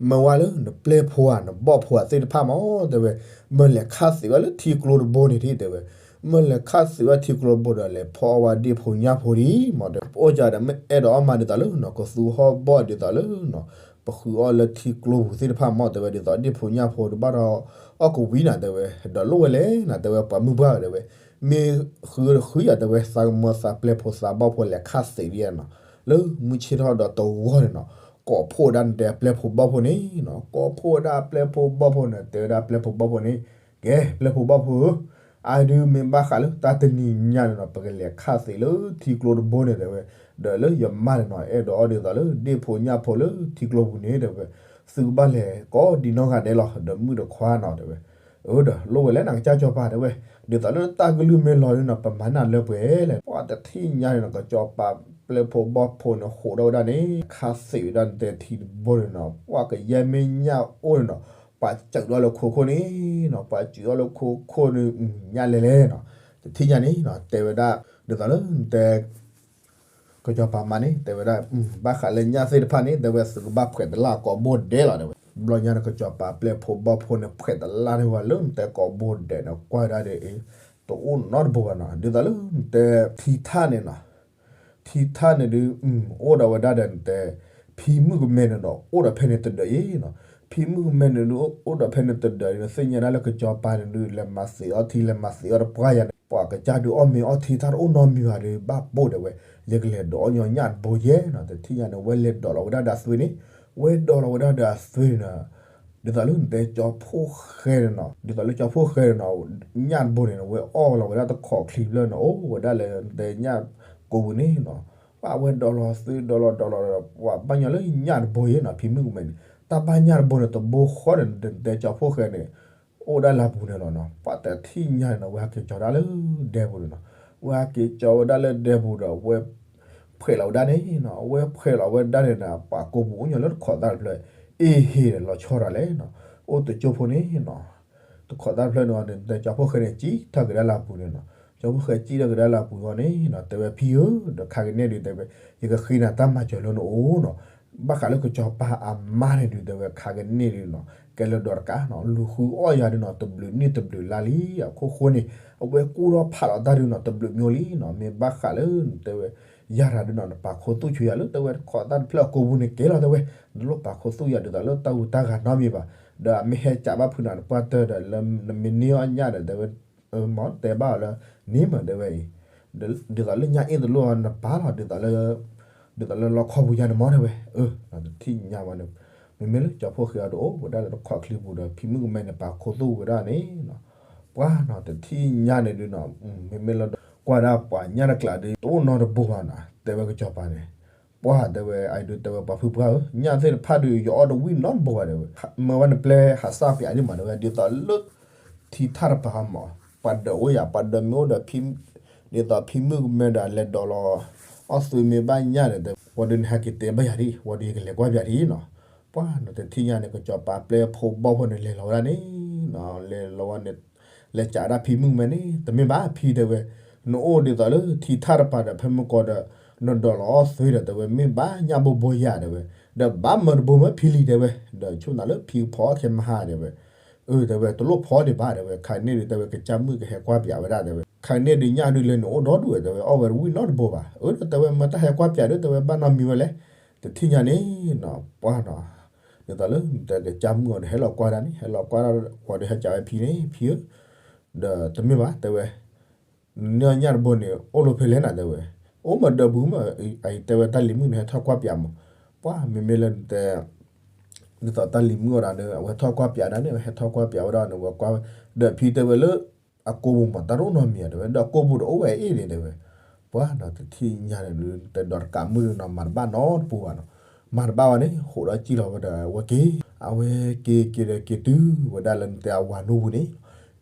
မၢဝဲလၢနပျဲၢ်ဖိဧါ နဘီၣ်ဖိဧါသ့ၣ်တဖၣ်မး တဲဝဲ မၢလဲၤခးသံးဝဲလၢထံကျိတဘိန့ၣ်ဒံး တဲဝဲ မၢလဲၤခးသံးဝဲထံကျိတဘိဒီး လဲၤဖီဝဲဒ့ၣ်ဖိညၣ်ဖိဒံးမး တဲဝဲ ပအိၣ်ကဒီး မ့ၢ်အဲၣ်ဒိးအီၣ်မးဒ်သိးလၢနီၤ ကသူဟီၣ်ဘီၣ်ဒ်သိးလၢနီၤ ပဃုအီၣ်လၢထံကျိပူၤသ့ၣ်တဖၣ်မး တဲဝဲ ဒ်သိးဒ့ၣ်ဖိညၣ်ဖိတဘၣ်ဒီး အီၣ်ကဝံၤနၤ တဲဝဲ ဒီးလိၣ်ဝဲလဲၣ်နၤ တဲဝဲ ပှၤမုၢ်ပှၢ်ဧၢ တဲဝဲ မ့ၢ်ဃုဃုယၤ တဲဝဲ သးကမၢသးပျဲၢ်ဖိသးဘီၣ်ဖိလဲၤခးသံးဒံးနီၤ လၢမုၢ်ဆ့ၣ်ထီၣ်ဒီးတဝီန့ၣ်နီၤ ကိးဖှိၣ်ဝဲဒၣ်နတဲပျဲၢ်ဖိဘီၣ်ဖိန့ၣ်နီၤ ကိးဖှိၣ်ဝဲဒၣ်ပျဲၢ်ဖိဘီၣ်ဖိန့ၣ် တဲဝဲဒၣ်ပျဲၢ်ဖိဘီၣ်ဖိန့ၣ် ကဲ ပျဲၢ်ဖိဘီၣ်ဖိဧၢ အါဒုးမ့ၢ်ဘၣ်ဃးလၢတၢ်တနံၤညါန့ၣ်နီၤ ပကလဲၤခးသံးလၢထံကျိတဘိန့ၣ် တဲဝဲ ဒီးလၢယမါန့ၣ်နီၤ အဲၣ်ဒိးအီၣ်ဒ်သိးလၢဒ့ၣ်ဖိညၣ်ဖိလၢထံကျိပူၤန့ၣ် တဲဝဲ သုကဘၣ်လဲၤကိးဒံနီၢ်ဂၤဒဲးလီၤ ဒီးမုၣ်တခွါနီၤ တဲဝဲ အၢ ဒီးလိၣ်ဝဲလဲၣ်နၤ ကစၢ်စီၤပၤ တဲဝဲ ဒ်သိးလၢတၢ်ကလုၢ်မ့ၢ်လီၤဒုးနီၤ ပမၤနၢ်လၢပှဲၤလဲၣ် ပှၢ်တထံၣ်ညါန့ၣ်နီၤ ကစီၤပၤပျဲၢ်ဖိဘီၣ်ဖိန့ၣ် ဟးထီၣ်ဝဲဒၣ်န့ၣ် ခးသံးဝဲဒၣ်နတဲထံတဘိန့ၣ်နီၤ ပှၢ်ကယဲၢ်မ့ၢ်ညၣ်အိၣ်န့ၣ်နီၤ ပှၤစူးထီၣ်လၢခိခိၣ်န့ၣ်နီၤ ပှၤစူးထီၣ်လၢခိခိၣ်န့ၣ် ညၣ်လဲၤလဲၤနီၤ တထံၣ်ညါန့ၣ်နီၤ တဲဝဲဒၣ် ဒ်သိးလၢနတဲ ကစီၤပၤမါန့ၣ် တဲဝဲဒၣ် ဘၣ်ဃးလၢညၣ်သ့ၣ်တဖၣ်န့ၣ် တဲဝဲ သုကဘၣ်ဖှဲးတလၢ်ကိးဘိဒဲးလီၤ တဲဝဲ ဘျီညါန့ၣ် ကစီၤပၤပျဲၢ်ဖိဘီၣ်ဖိန့ၣ် ဖှဲးတလၢ်န့ၣ်ဝဲလၢနတဲကိးဘိဒဲးန့ၣ် ကွၢ်ဝဲဒၣ်ဒီး တအိၣ်နီတဘိဘၣ်နီၤ ဒ်သိးလၢနတဲ ထံထၣ်န့ၣ်နီၤ ထံထၣ်န့ၣ်ဒုး အိၣ်ဒီးဝဲဒၣ်ဒီးနတဲ ဖံမုၣ်ကမဲန့ၣ်ဒီး အိၣ်ဒီးဖဲန့ၣ်တဒၢးအံၤနီၤ ဖံမုၣ်ကမဲန့ၣ်ဒုး အိၣ်ဒီးဖဲန့ၣ်တဒၢးအံၤ နသ့ၣ်ညါဒၣ်လၢကစီၤပၤန့ၣ်ဒုး လဲၤမၤသံးအီၣ်ထံ လဲၤမၤသံးအီၣ်တပှၢ်ယၤန့ၣ် ပှၤကစၢ်ဒုးအီၣ်မ့ၤအီၣ်ထံတၢ်တအိၣ်နီတမံၤဘၣ်ဒီး ဘၣ်ပိာ်တဲဝဲ ယကလဲၤဒိးအီၣ်ညီညၣ်တဘိယဲနီၤ တထံၣ်ညါန့ၣ် ဝဲလဲၤဒိးလီၤဝဲဒၣ်ဒီးအသွံန့ၣ် ဝဲဒိးလီၤဝဲဒၣ်ဒီးအသွံန့ၣ် ဒ်သိးလၢနတဲကၠီဖှိၣ်ဃဲန့ၣ်နီၤ ဒ်သိးလၢကၠီဖှိၣ်ဃဲန့ၣ်နီၤ ညၣ်တဘိန့ၣ် ဝဲအီၣ်လီၤဝဲဒၣ်တခိးချံဖျၢၣ်န့ၣ် အိၣ်ဝဲဒၣ်လၢနတဲညၣ်ကိာ်ပူၤန့ၣ်နီၤ ပှၢ်ဝဲဒိးလီၤသွံ ဒိးလီၤဒိးလီၤဒီး ပှၢ်ဘၣ်ညီလၢညၣ်တဘိယဲနီၤ ဖံမုၣ်ကမဲန့ၣ် တၢ်ဘၣ်ညၣ်တဘိန့ၣ် တဘိဃီဒီးနတဲကၠီဖှိၣ်ဃဲန့ၣ် အိၣ်ဒၣ်လၢပူၤန့ၣ်လီၤနီၤ ပှၢ်တထံၣ်ညါန့ၣ်နီၤ ဝဲဟဲက့ၤကၠီဒၣ်လၢဒဲပူၤန့ၣ်နီၤ ဝဲဟဲက့ၤကၠီဝဲဒၣ်လၢဒဲပူၤဒီး ဝဲဖှဲးလီၤဝဲဒၣ်န့ၣ်နီၤ အဝဲဖှဲးလီၤဝဲဒၣ်န့ၣ်ဒီး ပှၤကိာ်ပူၤအိၣ်ညီလၢတခိးသၣ်တဖျၢၣ် အ့ၣ်ဟ့ၣ်ဒီးလီၤဆီတၢ်လဲၣ်နီၤ အိၣ်တကၠိဖိန့ၣ်နီၤ တခိးသၣ်တဖျၢၣ်န့ၣ်ဒီး နတဲကၠီဖှိၣ်ဃဲန့ၣ် စံၣ်ထီၣ်က့ၤဒၣ်လၢအပူၤန့ၣ်နီၤ ကၠီဖှိၣ်ဃဲစံၣ်ထီၣ်က့ၤဒၣ်လၢအပူၤအဂီၢ်န့ၣ်နီၤ တဲဝဲဖံဧၢ ဒီးခါကန့ၣ်ဒုးတဲဝဲ ယကဃ့နၤတၢ်မၤစၢၤလၢနအိၣ်နီၤ ဘၣ်ဃးလၢကစီၤပၤအမါန့ၣ်ဒုးတဲဝဲ ခါကန့ၣ်ဒုးနီၤ ကဲလၢဒီးတကးနီၤ လူၤဃုအီၣ်ယၤဒုးနီၤ တဘျုးနံၣ်တဘျုးလါလံ အခိၣ်ဃိန့ၣ် အဝဲကူၣ်ထီၣ်ဖးလီၤတၢ်ဒုးနီၤ တဘျုးမျိုးလံနီၤ မ့ၢ်ဘၣ်ဃးလၢတဲဝဲ ယၤတၢ်ဒုးနီၤ နပာ်ခူသူၣ်ဆိယၤလၢတဲဝဲ တခိးသၣ်တဖျၢၣ်အကိာ်ပူၤန့ၣ်ကဲလီၤတဲဝဲ နတလိၣ်ပာ်ခူသူၣ်ယၤဒ်သိးလၢတၢ်ဂုၤတၢ်ဂၤနီတမံၤဘၣ် ဒီးအမ့ၢ်ဟဲကးဘၣ်ဖုးနၤနပှၢ်တၢၢ်ဒီး လၢနမ့ၢ်န့ၢ်အီၣ်ညၣ်ဒီးတဲဝဲ မ့ၢ်တဲဘၣ်အီၤလၢ န့ၣ်မးတဲဝဲအံၤ ဒ်သိးလၢညၣ်အ့ၣ်တလိၣ်အီၤနပာ်လီၤ ဒ်သိးလၢ ဒ်သိးလၢလီခီပူၤယါန့ၣ်မးတဲဝဲ အၢ တထံၣ်ညါဘၣ်န့ၣ် မ့မ့ၢ်လၢကၠီဖှိၣ်ဃဲအီၤတအိၣ်ဝဲဒၣ်လၢတခိးချံပူၤဒီး ဖံမုၣ်ကမဲန့ၣ် ပာ်ခူသူၣ်ဝဲဒၣ်န့ၣ်နီၤ ပှၢ်နီၤ တထံၣ်ညါန့ၣ်ဒုးနီၤ မ့မ့ၢ်လၢ ကွၢ်ဒၣ်ပှၤညၣ်တကျးဒုး တအိၣ်နီတဘိဘၣ်နီၤ တဲဝဲကစီၤပၤန့ၣ် ပှၢ်တဲဝဲ အဒုးတဲဝဲ ပှၤဖုပှၢ်ဧၢ ညၣ်သ့ၣ်တဖၣ်ဒုး ယအီၣ်တဝံၣ်နီတဘိဘၣ်တဲဝဲ မၢဝဲနပျဲဟးစၢ်ပၠးဒ်မးတဲဝဲ ဒ်သိးလၢ ထံထၣ်တပၤမး ပှၤဒၢးအိၣ်ယၤ ပှၤဒၢးမ့ၢ်အိၣ်ဒီး ဒ်သိးဖံမုၣ်ကမဲဒီး လဲၤဒိးလီၤ အီၣ်သွံမ့ၢ်ဘၣ်ညၣ်ဒီး ဝံၤဒုးနဟဲက့ၤတဲဘၣ်ယၤဒ် ဝံၤဒုးယကလဲၤကွၢ်ပၠးဒ်နီၤ ပှၢ်နီၤ တထံၣ်ညါန့ၣ် ကစီၤပၤပျဲဖိဘီဖိန့ၣ် လဲၤလီၤဝဲဒၣ်န့ၣ်နီၤ လဲၤလီၤဝဲန့ၣ် လဲၤကးဒၣ်ဖံမုၣ်ကမဲန့ၣ် တမ့ၢ်ဘၣ်ဖံတဲဝဲ နအိၣ်ဒ်သိးလၢထံထၣ်တပၤဒီး ဖဲမုၢ်ကီးဒီး နဒိးလီၤအီၣ်သွံဒီး တဲဝဲ မ့ၢ်ဘၣ်ညၣ်ဘိဘိယၤတဲဝဲ ဒီးဘၣ်မၢတဘိမၢဖံလံတဲဝဲ ဒီးဆိကမိၣ်လၢဖံကဖီအီၣ်ခဲမဟါတဲဝဲ အၢ တဲဝဲ တလိၣ်ဖီဒံးဘၣ်တဲဝဲ ခါန့ၣ်ဒုးတဲဝဲ ကစၢ်မုၣ်ကဟဲကွၢ်ပၠးဝဲဒၣ်တဲဝဲ ခါန့ၣ်ဒုးညၣ်ဒုးလၢနအိၣ်ဒီဒူၣ်ဝဲတဲဝဲ အီၣ်ဝဲတဝံၣ်နီတဘိဘၣ် အၢ ဒီးတဲဝဲ မၢတၢ်ဟဲကွၢ်ပၠးဒုးတဲဝဲ ဘၣ်နီတမံၤဝဲလဲၣ် တထံၣ်ညါန့ၣ်နီၤ ပှၢ်နီၤ ဒ်သိးလၢနတဲကစၢ်မုၣ်အီၤန့ၣ် ဟဲလီၤကွၢ်ဒၣ်န့ၣ် ဟဲလီၤကွၢ်ဒၣ် ဝံၤဒုးဟဲကးဝဲဖံန့ၣ် ဖံဧၢ ဒီးတမ့ၢ်ဘၣ်တဲဝဲ နန့ၢ်အီၣ်ညၣ်တဘိန့ၣ် အိၣ်လၢဖဲလဲၣ်နၤတဲဝဲ အိၣ်မးဒီးပူၤမး အတဲဝဲတၢ်လံၤမုၣ်န့ၣ် ဟဲထီၣ်ကွၢ်ပၠးမး ပှၢ်မ့မ့ၢ်လၢနတဲ ဒ်သိးတၢ်လံၤမုၣ်အီၤဒၣ်န့ၣ် အဝဲထီၣ်ကွၢ်ပၠးဒၣ်န့ၣ် ဟဲထီၣ်ကွၢ်ပၠးဝဲဒၣ်န့ၣ် ဝဲကွၢ်ဝဲ ဒီးဖံတဲဝဲလၢ အကိာ်ပူၤမး တၢ်တအိၣ်နီတမံၤဧါတဲဝဲ ဒီးအကိာ်ပူၤတအိၣ်ဝဲအ့ၣ်န့ၣ်တဲဝဲ ပှၢ်နီၤ တထံၣ်ညါန့ၣ်ဒုး တဲဒီးတကးမုၣ်နီၤ မၤတဘၣ်နီတပူၤဘၣ်နီၤ မၤတဘၣ်ဘၣ်န့ၣ် ဟိးဒီးစံၣ်လီၤဝဲဒီးဝဲက့ၤ အဝဲက့ၤက့ၤဒီးက့ၤတုၤဝဲဒၣ်လၢနတဲအဝၤနူပူၤန့ၣ်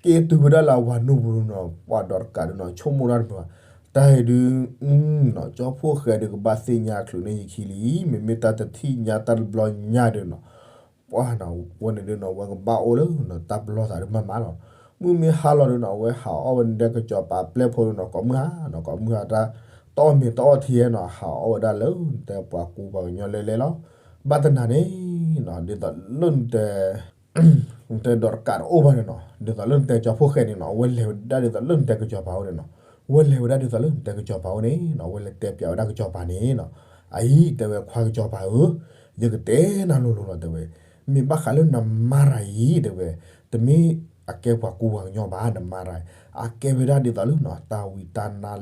က့ၤတုၤဝဲဒၣ်လၢအဝၤနူပူၤနီၤ ပှၢ်ဒီးတကးဒုးနီၤ ဆိကမိၣ်ဒၣ်တမုာ်ဘၣ် တၢ်အံၤဒုး ကၠီဖိၣ်ဃဲဒုးကဘၣ်သ့ၣ်ညါချုးန့ၢ်ယခံလံ, မ့မ့ၢ်တၢ်တထံၣ်ညါတၢ်တဘျီညါဒုးနီၤ, ပှၤနီၤ ဝဲန့ၣ်ဒုးနီၤ ဝဲကဘၣ်အိၣ်လၢနတၢ်ပလီၢ်သးဒုးမးမးလီၤ. မုၢ်မ့ၢ်ဟါလီၤဒုးနီၤ အဝဲဟးအီၣ်ဝဲနတဲကစီၤပၤပျဲၢ်ဖိဒုးနီၤ ကိးမုၢ်ဟါနီၤ ကိးမုၢ်ဟါတၢ် တအီၣ်မ့ၤတအီၣ်ထံနီၤ ဟးအီၣ်ဝဲဒၣ်လၢနတဲပှၤကူပှၤကညီလဲလဲလီၤ. ဘၣ်တနၤန့ၣ်နီၤ ဒ်သိးလၢနတဲ နတဲဒီးတကးတအိၣ်ဘၣ်န့ၣ်နီၤ ဒ်သိးလၢနတဲကၠီဖိၣ်ဃဲန့ၣ်နီၤ အဝဲလဲၤဝဲဒၣ်ဒ်သိးလၢနတဲကစီၤပၤအိၣ်န့ၣ်နီၤ, ဝဲလဲၤဝဲဒၣ်ဒ်သိးလၢနတဲကစီၤပၤအိၣ်န့ၣ်နီၤ ဝဲလဲၤတဲပျးဝဲဒၣ်ကစီၤပၤန့ၣ်နီၤ, အအံၤတဲဝဲခွါကစီၤပၤဧၢ, ယကတဲနၤလိၤလိၤလီၤတဲဝဲ, မ့ၢ်ဘၣ်ဃးလၢနမါရၤအံၤတဲဝဲ, တမ့ၢ်အကဲပှၤကူပှၤကညီဘၣ် နမါရၤအံၤ, အကဲဝဲဒၣ်ဒ်သိးလၢနီၤ တၢ်ဝံတၢ်နါ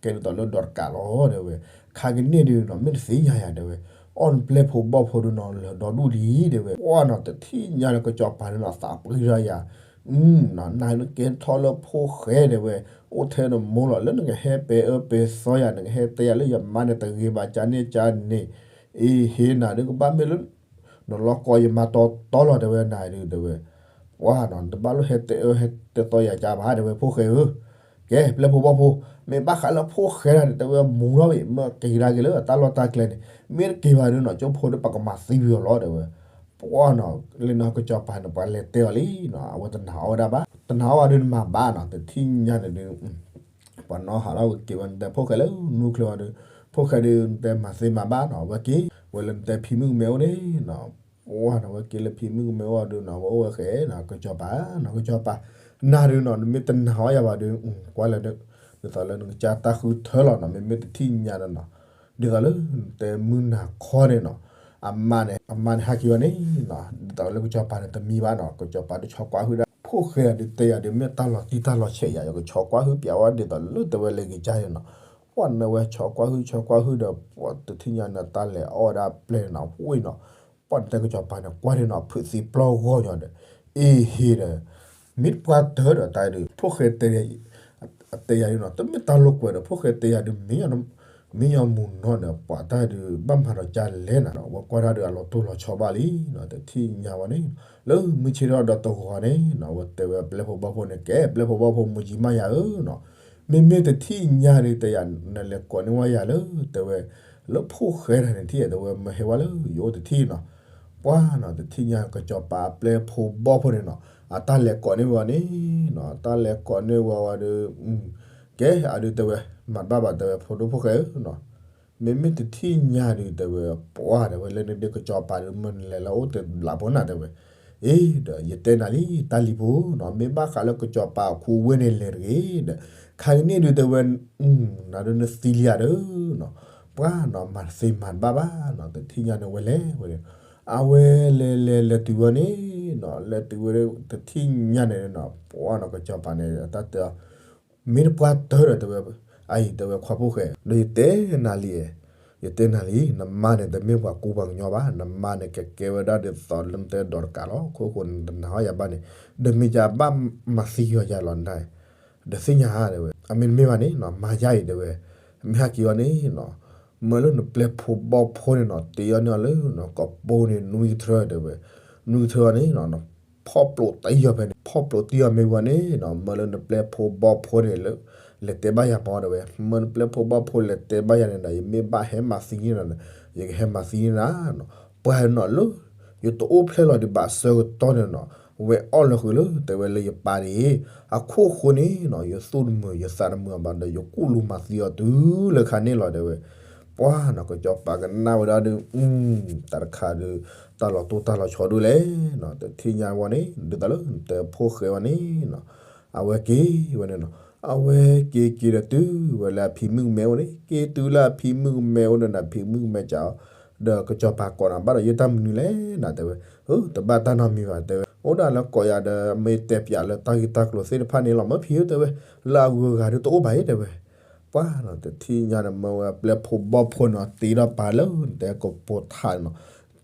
ကဲဒ်သိးလၢဒီးတကးလီၤတဲဝဲ, ခါကန့ၣ်ဒုးနီၤ မ့ၢ်တသ့ၣ်ညါယၤတဲဝဲ, အီၣ်နပျဲၢ်ဖိဘီၣ်ဖိဒုးနီၤ လၢာ်ဒီဒူၣ်လံတဲဝဲ, ပှၤနီၤ တထံၣ်ညါလၢကစီၤပၤန့ၣ်နီၤ သးပှံၤထီၣ်ယၤ, နနကဲထီၣ်လၢဖိၣ်ဃဲတဲဝဲ, အိၣ်ထဲနမိၢ်လီၤ လၢနကဟဲပဲာ်အၢပဲာ်သီယၤ နကဟဲတဲယၤလၢယမါန့ၣ် တဂ့ၤဘၣ်ကန့ၣ်ကန့ၣ်, အ့ဟ့နၤဒုးကဘၣ်မ့ၢ်လၢ နလီၤကီယမါတီတီလီၤတဲဝဲနၤဒုးတဲဝဲ, ပှၤနီၤ နတဘၣ်လိၣ်ဟဲတဲအၢဟဲတဲသီယၤကဘၣ်တဲဝဲဖိၣ်ဃဲဧၢ, ကဲပျဲၢ်ဖိဘီၣ်ဖိ, မ့ၢ်ဘၣ်ဃးလၢဖိၣ်ဃဲဒၣ်န့ၣ် တဲဝဲမူထီၣ်ဘၣ် မ့ၢ်က့ၤကဒါက့ၤလၢတၢ်လီၢ်တၢ်ကျဲန့ၣ်, မ့ၢ်တက့ၤဘၣ်ဒုးနီၤ ကၠိဖိဒုးပကမၤသံဝံၤအီၤလီၤတဲဝဲ, ပှၤနီၤ လၢနီၤကစီၤပၤန့ၣ် ပှၤလဲၤတဲအီၤလံနီၤ အဝဲတနာ်အီၣ်ဝဲဒၣ်ဘၣ် တနာ်အီၣ်ဘၣ်ဒုးနမၤဘၣ်နီၤ တထံၣ်ညါန့ၣ်ဒုး ပှၤနီၢ်ဟးထီၣ်ဝဲက့ၤဝဲနတဲဖိၣ်ဃဲလၢနူချၢအီၤဒုး, ဖိၣ်ဃဲဒုးနတဲမၤသ့မၤဘၣ်နီၤ ဝဲက့ၤဝဲလၢနတဲဖံမုၣ်ကမဲအိၣ်န့ၣ်နီၤ, ပှၤနီၤ ဝဲက့ၤလၢဖံမုၣ်ကမဲအိၣ်အီၤဒုးနီၤ ဝဲအိၣ်ဝဲဃဲနီၤ ကစီၤပၤနီၤ ကစီၤပၤ, နၤဒုးနီၤ နမ့ၢ်တနာ်အီၣ်ယၤဘၣ်ဒုး ကွၢ်လၢ ဒ်သိးလၢနကစၢ်တၢ်ဃုထၢလီၤနီၤ မ့မ့ၢ်တထံၣ်ညါနီၤနီၤ, ဒ်သိးလၢနတဲမုၢ်နၤခီန့ၣ်နီၤ, အမါန့ၣ် အမါန့ၣ်ဟးက့ၤဝဲန့ၣ်နီၤ ဒ်သိးလၢကစီၤပၤန့ၣ်တမံဘၣ်နီၤ ကစီၤပၤဒုးဆီကွၢ်ဟုၣ်ဒၣ် ဖိၣ်ဃဲဒုးတဲယၤဒုးမ့ၢ်တၢ်လီၤတံၢ်တၢ်လီၤဆဲးယၤ ယကဆီကွၢ်ဟုၣ်ပျးဝဲဒ်သိးလၢတဲဝဲလဲၤက့ၤကါန့ၣ်နီၤ, ပှၤနၢဝဲဆီကွၢ်ဟုၣ်ဆီကွၢ်ဟုၣ်ဒီး ပှၤတထံၣ်ညါန့ၣ်တၢ်လဲၤအီၣ်ဝဲဒၣ်ပျဲၢ်န့ၣ်နီၤ ဝ့ၢ်နီၤ ပှၤနတဲကစီၤပၤန့ၣ် ကွၢ်ဒၣ်နီၤ ဖုးသံပျီၢ်ဂီၢ်ညီဒီး အ့ဟ့ဒီး မ့ၢ်တပှၢ်တၢၢ်ဒီးတၢ်ဒုး ဖိၣ်ဃဲတဲ အတဲယၤဒုးနီၤ တမ့ၢ်တၢ်လိာ်ကွဲဒီး ဖိၣ်ဃဲတဲယၤဒုး မ့ၢ်ယီၤမူၤနီၢ်ဒီး ပှၤတၢ်ဒုးဘၣ်မၤဒီးကၢ်လဲၣ်နၤနီၤ ဝဲကွၢ်တၢ်ဒုးအလီၤတိၢ်လီၤဆီဘၣ်လံနီၤ တထံၣ်ညါဝဲန့ၣ် လၢမုၢ်ဆ့ၣ်ထီၣ်ဒီးတဂီၤန့ၣ်နီၤ ဝဲတဲဝဲပျဲၢ်ဖိဘီၣ်ဖိန့ၣ် ကဲပျဲၢ်ဖိဘီၣ်ဖိမူၤကံမးယၤဧၢနီၤ မ့မ့ၢ်တထံၣ်ညါဒုးတဲယၤ နလဲၤကိးန့ၢ်ဝဲယၤလၢ တဲဝဲ လၢဖိၣ်ဃဲတဂၤန့ၣ်ထံၣ် တဲဝဲမ့ၢ်ဟဲဝဲလၢယအိၣ်တထံၣ်နီၤ ပှၤနီၤ တထံၣ်ညါကစီၤပၤအပျဲၢ်ဖိဘီၣ်ဖိန့ၣ်နီၤ အတၢ်လဲၤကိးန့ၢ်ဝဲအီၤန့ၣ်နီၤ တၢ်လဲၤကိးန့ၢ်ဝဲအီၤဒုး ကဲအဒုးတဲဝဲ မၤတဘၣ်ဘၣ်တဲဝဲ ဖိဒိၣ်ဖိၣ်ဃဲဧၢနီၤ မ့မ့ၢ်တထံၣ်ညါဒုးတဲဝဲ ပှၤတဲဝဲလၢနဒုးကစီၤပၤဒုး မ့ၢ်နလဲၤလၢအိၣ်တဘျးဖိနၤတဲဝဲ အ့ဒီး ယတဲနၤလံ တၢ်လံၤဖိနီၤ မ့ၢ်ဘၣ်ဃးလၢကစီၤပၤအခိဝ့ၢ်န့ၣ်လဲၤတဂ့ၤဒီး ခါကန့ၣ်ဒုးတဲဝဲ နၤဒုးနသံလံဧါဒီးနီၤ ပှၤနီၤ မၤတသ့မၤတဘၣ်ဘၣ်နီၤ တထံၣ်ညါန့ၣ်ဝဲလဲၤဝဲန့ၣ် အဝဲလဲၤလဲၤလဲၤတုၤဝဲန့ၣ်နီၤ လဲၤတုၤဝဲ တထံၣ်ညါန့ၣ်နီၤ ပှၤနီၤ ကစီၤပၤန့ၣ် တၢ်တဲအီၤ မ့ၢ်တပှၢ်တၢၢ်ဒီးတဲဝဲ အအံၤတဲဝဲခွါဖိၣ်ဃဲ ဒီးယတဲနၤလံ ယတဲနၤလံ နမါန့ၣ် တမ့ၢ်ပှၤကူပှၤကညီဘၣ် နမါန့ၣ် ကကဲဝဲဒၣ်ဒ်သိးလၢနတဲဒီးတကးလီၤ ခိၣ်ဃိန့ၣ် တနာ်အီၣ်ယၤဘၣ်န့ၣ် ဒီးမ့ၢ်ယၤဘၣ်မၤသံယီၤယၤလီၤနၤ ဒီးသ့ၣ်ညါဧါတဲဝဲ အမ့ၢ်တမ့ၢ်ဘၣ်န့ၣ်နီၤ မၤယါအံၤတဲဝဲ မ့ၢ်ဟဲက့ၤအီၤန့ၣ်နီၤ မၢလၢနပျဲၢ်ဖိဘီၣ်ဖိန့ၣ်နီၤ တ့အီၤန့ၢ်အီၤလၢ ကပိာ်န့ၣ် နွံကထၢတဲဝဲ နွံကထၢအီၤန့ၣ်နီၤ ဖီၣ်ပျိးတ့အီၤဖဲန့ၣ် ဖီၣ်ပျိးတ့အီၤမ့ၢ်ဝဲန့ၣ်နီၤ မၢလၢနပျဲၢ်ဖိဘီၣ်ဖိန့ၣ်လၢ လဲၤတဲဘၣ်ယၤမးတဲဝဲ မၢနပျဲၢ်ဖိဘီၣ်ဖိလဲၤတဲဘၣ်ယၤန့ၣ်ဒီး ယမ့ၢ်ဘၣ်ဟဲမၤသံန့ၣ်ဒီး ယကဟဲမၤသံန့ၣ်နၤနီၤ ပှၤနီၤလၢ ယတအိၣ်ဖျဲၣ်လီၤဒံးဘၣ်အဆၢကတီၢ်န့ၣ်နီၤ ဝဲအီၣ်လၢဃုာ်လၢ တဲဝဲလၢယပၢ်န့ၣ် အခိၣ်ဃိန့ၣ်နီၤ ယသူၣ်တမုာ်ယသးတမုာ်ဘၣ်ဒီး ယကူၣ်လူၤမၤသံအီၤတုၤလၢခါန့ၣ်လီၤတဲဝဲ ပှၤနီၤ ကစီၤပၤကနၣ်ဝဲဒၣ်ဒီး တၢ်တခါဒီး တၢ်လီၤတိၢ်တၢ်လီၤဆီဒိၣ်လဲၣ်နီၤ တထံၣ်ညါဝဲန့ၣ် ဒ်သိးလၢနတဲဖိၣ်ဃဲဝဲန့ၣ်နီၤ အဝဲက့ၤဝဲန့ၣ်နီၤ အဝဲက့ၤက့ၤဒီးတုၤဝဲလၢအဖံမုၣ်ကမဲအိၣ်န့ၣ် က့ၤတုၤလၢအဖံမုၣ်ကမဲအိၣ်ဒီး အဖံမုၣ်ကမဲကးအီၤ ဒီးကစီၤပၤကိးနၤဘၣ်ဒီးယတၢ်မနုၤလဲၣ်နၤတဲဝဲ တဘၣ်တၢ်နီတမံၤဘၣ်တဲဝဲ အိၣ်ဒၣ်လၢကိးယၤဒီး မ့ၢ်တဲပျးလၢတၢ်ဂ့ၢ်တၢ်ကျိၤသ့ၣ်တဖၣ်န့ၣ်လီၤ မၢဖံဧၢတဲဝဲ လၢအဂုၤအဂၤဒုးတအိၣ်ဘၣ်အံၤတဲဝဲ ပှၤနီၤ တထံၣ်ညါန့ၣ် မၢဝဲပျဲၢ်ဖိဘီၣ်ဖိနီၤ တ့ထီၣ်ပာ်လၢနတဲကပိာ်ထးနီၤ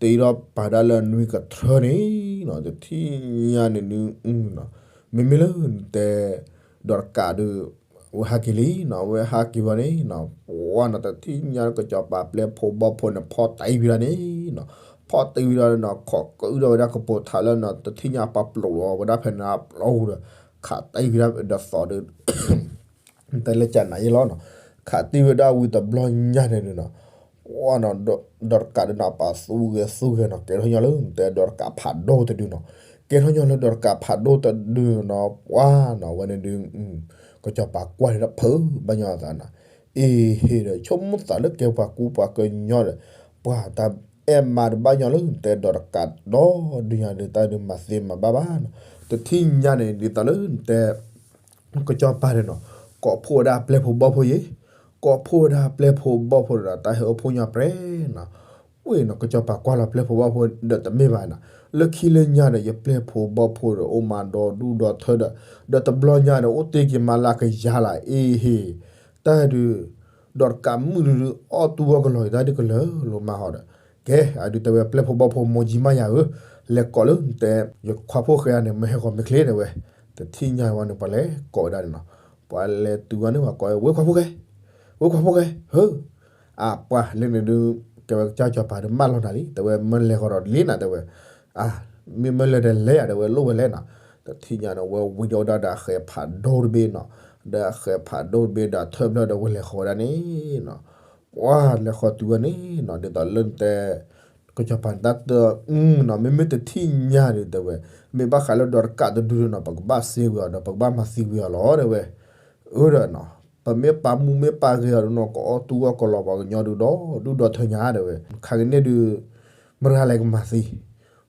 တ့ထီၣ်ပာ်ဒၣ်လၢနွံကထၢန့ၣ်နီၤ တထံၣ်ညါန့ၣ်ဒုး မ့မ့ၢ်လၢနတဲ ဒီးတကးဒုး ဝဲဟးက့ၤလံနီၤ ဝဲဟးက့ၤဝဲန့ၣ်နီၤ ပှၤနီၤ တထံၣ်ညါကစီၤပၤပျဲၢ်ဖိဘီၣ်ဖိန့ၣ် ဖီၣ်တံၢ်ဝံၤဒၣ်န့ၣ်နီၤ ဖီၣ်တံၢ်ဝံၤဒၣ်န့ၣ်နီၤ ခိးကအုၣ်ထီၣ်ဝဲဒၣ်ကပိာ်ထးလၢနီၤ တထံၣ်ညါပာ်ပျိးလီၤဝဲဒၣ်ဖဲန့ၣ်အပျီပူၤဒီး ခးတံၢ်ဝံၤဒၣ်ဒီးသိးဒီး တဲလၢကနၤယဲလီၤနီၤ ခးတံၢ်ဝဲဒၣ်ဝံၤတဘျီညါန့ၣ်ဒုးနီၤ, ပှၤနီၤ, ဒီးတကးဒုးနီၤ ပာ်သူဂဲၤသူဂဲၤနီၤ, ကဲထီၣ်ညီလၢတဲဒီးတကးဖးဒိၣ်တဒုနီၤ, ကဲထီၣ်ညီလၢဒီးတကးဖးဒိၣ်တဒုနီၤ, ပှၤနီၤ ဝဲန့ၣ်ဒုး ကစီၤပၤကွၢ်န့ၣ်ဒီးဖုးဘၣ်ညီအသးနီၤ, အ့ဟ့ဒီး ဆိကမိၣ်သးလၢကဲပှၤကူပှၤကညီဒီး ပှၤတၢ်အဲၣ်မါတဘၣ်ညီလၢနတဲဒီးတကးဒီဒုညါဒုး တၢ်ဒုးမၤသ့မၤဘၣ်ဘၣ်နီၤ, တထံၣ်ညါန့ၣ် ဒ်သိးလၢနတဲ ကစီၤပၤန့ၣ်နီၤ, ကိးဖှိၣ်ဝဲဒၣ်ပျဲၢ်ဖိဘီၣ်ဖိယ့ၣ်, ကိးဖှိၣ်ဝဲဒၣ်ပျဲၢ်ဖိဘီၣ်ဖိဒီး တၢ်ဟဲအိၣ်ဖှိၣ်ညီပြဲနီၤ, ဝဲနီၤ ကစီၤပၤကွၢ်လီၤပျဲၢ်ဖိဘီၣ်ဖိဒီးတမ့ၢ်ဘၣ်နီၤ, လၢခံလၢညါဒီး ယပျဲၢ်ဖိဘီၣ်ဖိဒီး အိၣ်မးဒီဒူၣ်ဒီထၢဒီး, ဒီးတဘျီညါဒီး အိၣ်တ့ၢ်က့ၤမးလၢကယၤလၢ အ့ဟ့, တၢ်ဒုး ဒီးတကးမုၣ်ဒုး အီၣ်တူၢ်အီၣ်ကလီၤ ယတၢ်ဒုးကလၢာ်လိာ်မးဟီဒီး, ကဲ အဒုးတဲဝဲပျဲၢ်ဖိဘီၣ်ဖိမိၢ်ကၠံမးယၤဧၢ, လဲၤကိးလၢနတဲ ယခွါဖိၣ်ဃဲန့ၣ် မ့ၢ်ဟဲဂီၤမ့ၢ်ချ့တဲဝဲ, တထံၣ်ညါဝဲန့ၣ် ပှၤလဲၤကိးဝဲဒၣ်န့ၣ်နီၤ, ပှၤလဲၤတုၤဝဲန့ၣ် ပှၤကိးဝဲ ဝဲခွါဖိၣ်ဃဲ, ဝဲခွါဖိၣ်ဃဲ, ဟၢ, အပှၤလၢန့ၣ်ဒုး ကဲဝဲကစၢ်စီၤပၤဒုးမၢလီၤနၤလံ တဲဝဲ မ့ၢ်လဲၤဃီၤဒီးလ့နၤတဲဝဲ, အါ, မ့ၢ်မ့ၢ်လဲၤဒီးလဲၤယၤတဲဝဲ လိၣ်ဝဲလဲၣ်နီၤ, တထံၣ်ညါန့ၣ် ဝဲဝံၤဒီးဝဲဒၣ်ဒီးအဃဲးဖးဒိၣ်တဘ့ၣ်နီၤ, ဒီးအဃဲးဖးဒိၣ်တဘ့ၣ်ဒီးထၢၣ်ဖျၢၣ်ဒီးဝဲလဲၤဃီၤဝဲဒၣ်န့ၣ်နီၤ, ပှၤလဲၤဃီၤတုၤဝဲန့ၣ်နီၤ ဒ်သိးလၢနတဲ ကစီၤပၤန့ၣ်တၢ်တအုနီၤ, မ့မ့ၢ်တထံၣ်ညါဒုးတဲဝဲ, မ့ၢ်ဘၣ်ဃးလၢဒီးတကးတဒုန့ၣ်နီၤ ပကဘၣ်စ့ဝံၤအီၤဒီး ပကဘၣ်မၤသံဝံၤအီၤလီၤတဲဝဲ, အၢဒီးနီၤ, ပမ့ၢ်ပာ်မူမ့ၢ်ပာ်ဂ့ၤအီၤဒုးနီၤ ကအီၣ်တူၢ်အီၣ်ကလီၤပှၤကညီဒုးဒီး ဒူၣ်ဒီထၢညါတဲဝဲ, ခါကန့ၣ်ဒုး မတၤလဲၣ်ကမၤသံ,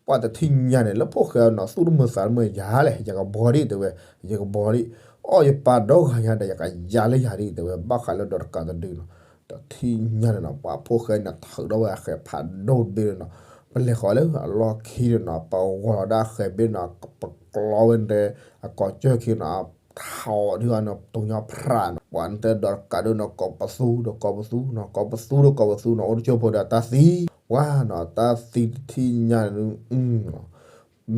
ပှၤတထံၣ်ညါန့ၣ် လၢဖိၣ်ဃဲအနီၤ သူၣ်တမုာ်သးတမုာ်ယၤလဲၣ် ယကဘီဒံးတဲဝဲ, ယကဘီဒံး, အီၣ်ယပၢ်ဒီဂၤညါဒီး ယကယၤလၢယၤဒံးတဲဝဲ ဘၣ်ဃးလၢဒီးတကးတဒုနီၤ, တထံၣ်ညါန့ၣ်နီၤ ပှၤဖိၣ်ဃဲန့ၣ် ထုးဒီးဝဲအဃဲးဖးဒိၣ်တဘ့ၣ်န့ၣ်နီၤ, ပလဲၤဃီၤလၢအလီၢ်ခံန့ၣ်နီၤ ပဂီၤလီၤဒၣ်အဃဲးဘ့ၣ်န့ၣ် ပကျီဝဲန့ၣ် အကိာ်ကၢၢ်ခံန့ၣ် ထီၣ်ဒုးအီၤန့ၣ် တိၤညီဖြးန့ၣ် ပှၤနတဲဒီးတကးဒုးနီၤ ကိးပသူဒီးကိးပသူနီၤ ကိးပသူဒီးကိးပသူနီၤ အိၣ်တကၠိဖိဒီးတၢ်သံ, ပှၤနီၤ တၢ်သံတထံၣ်ညါန့ၣ်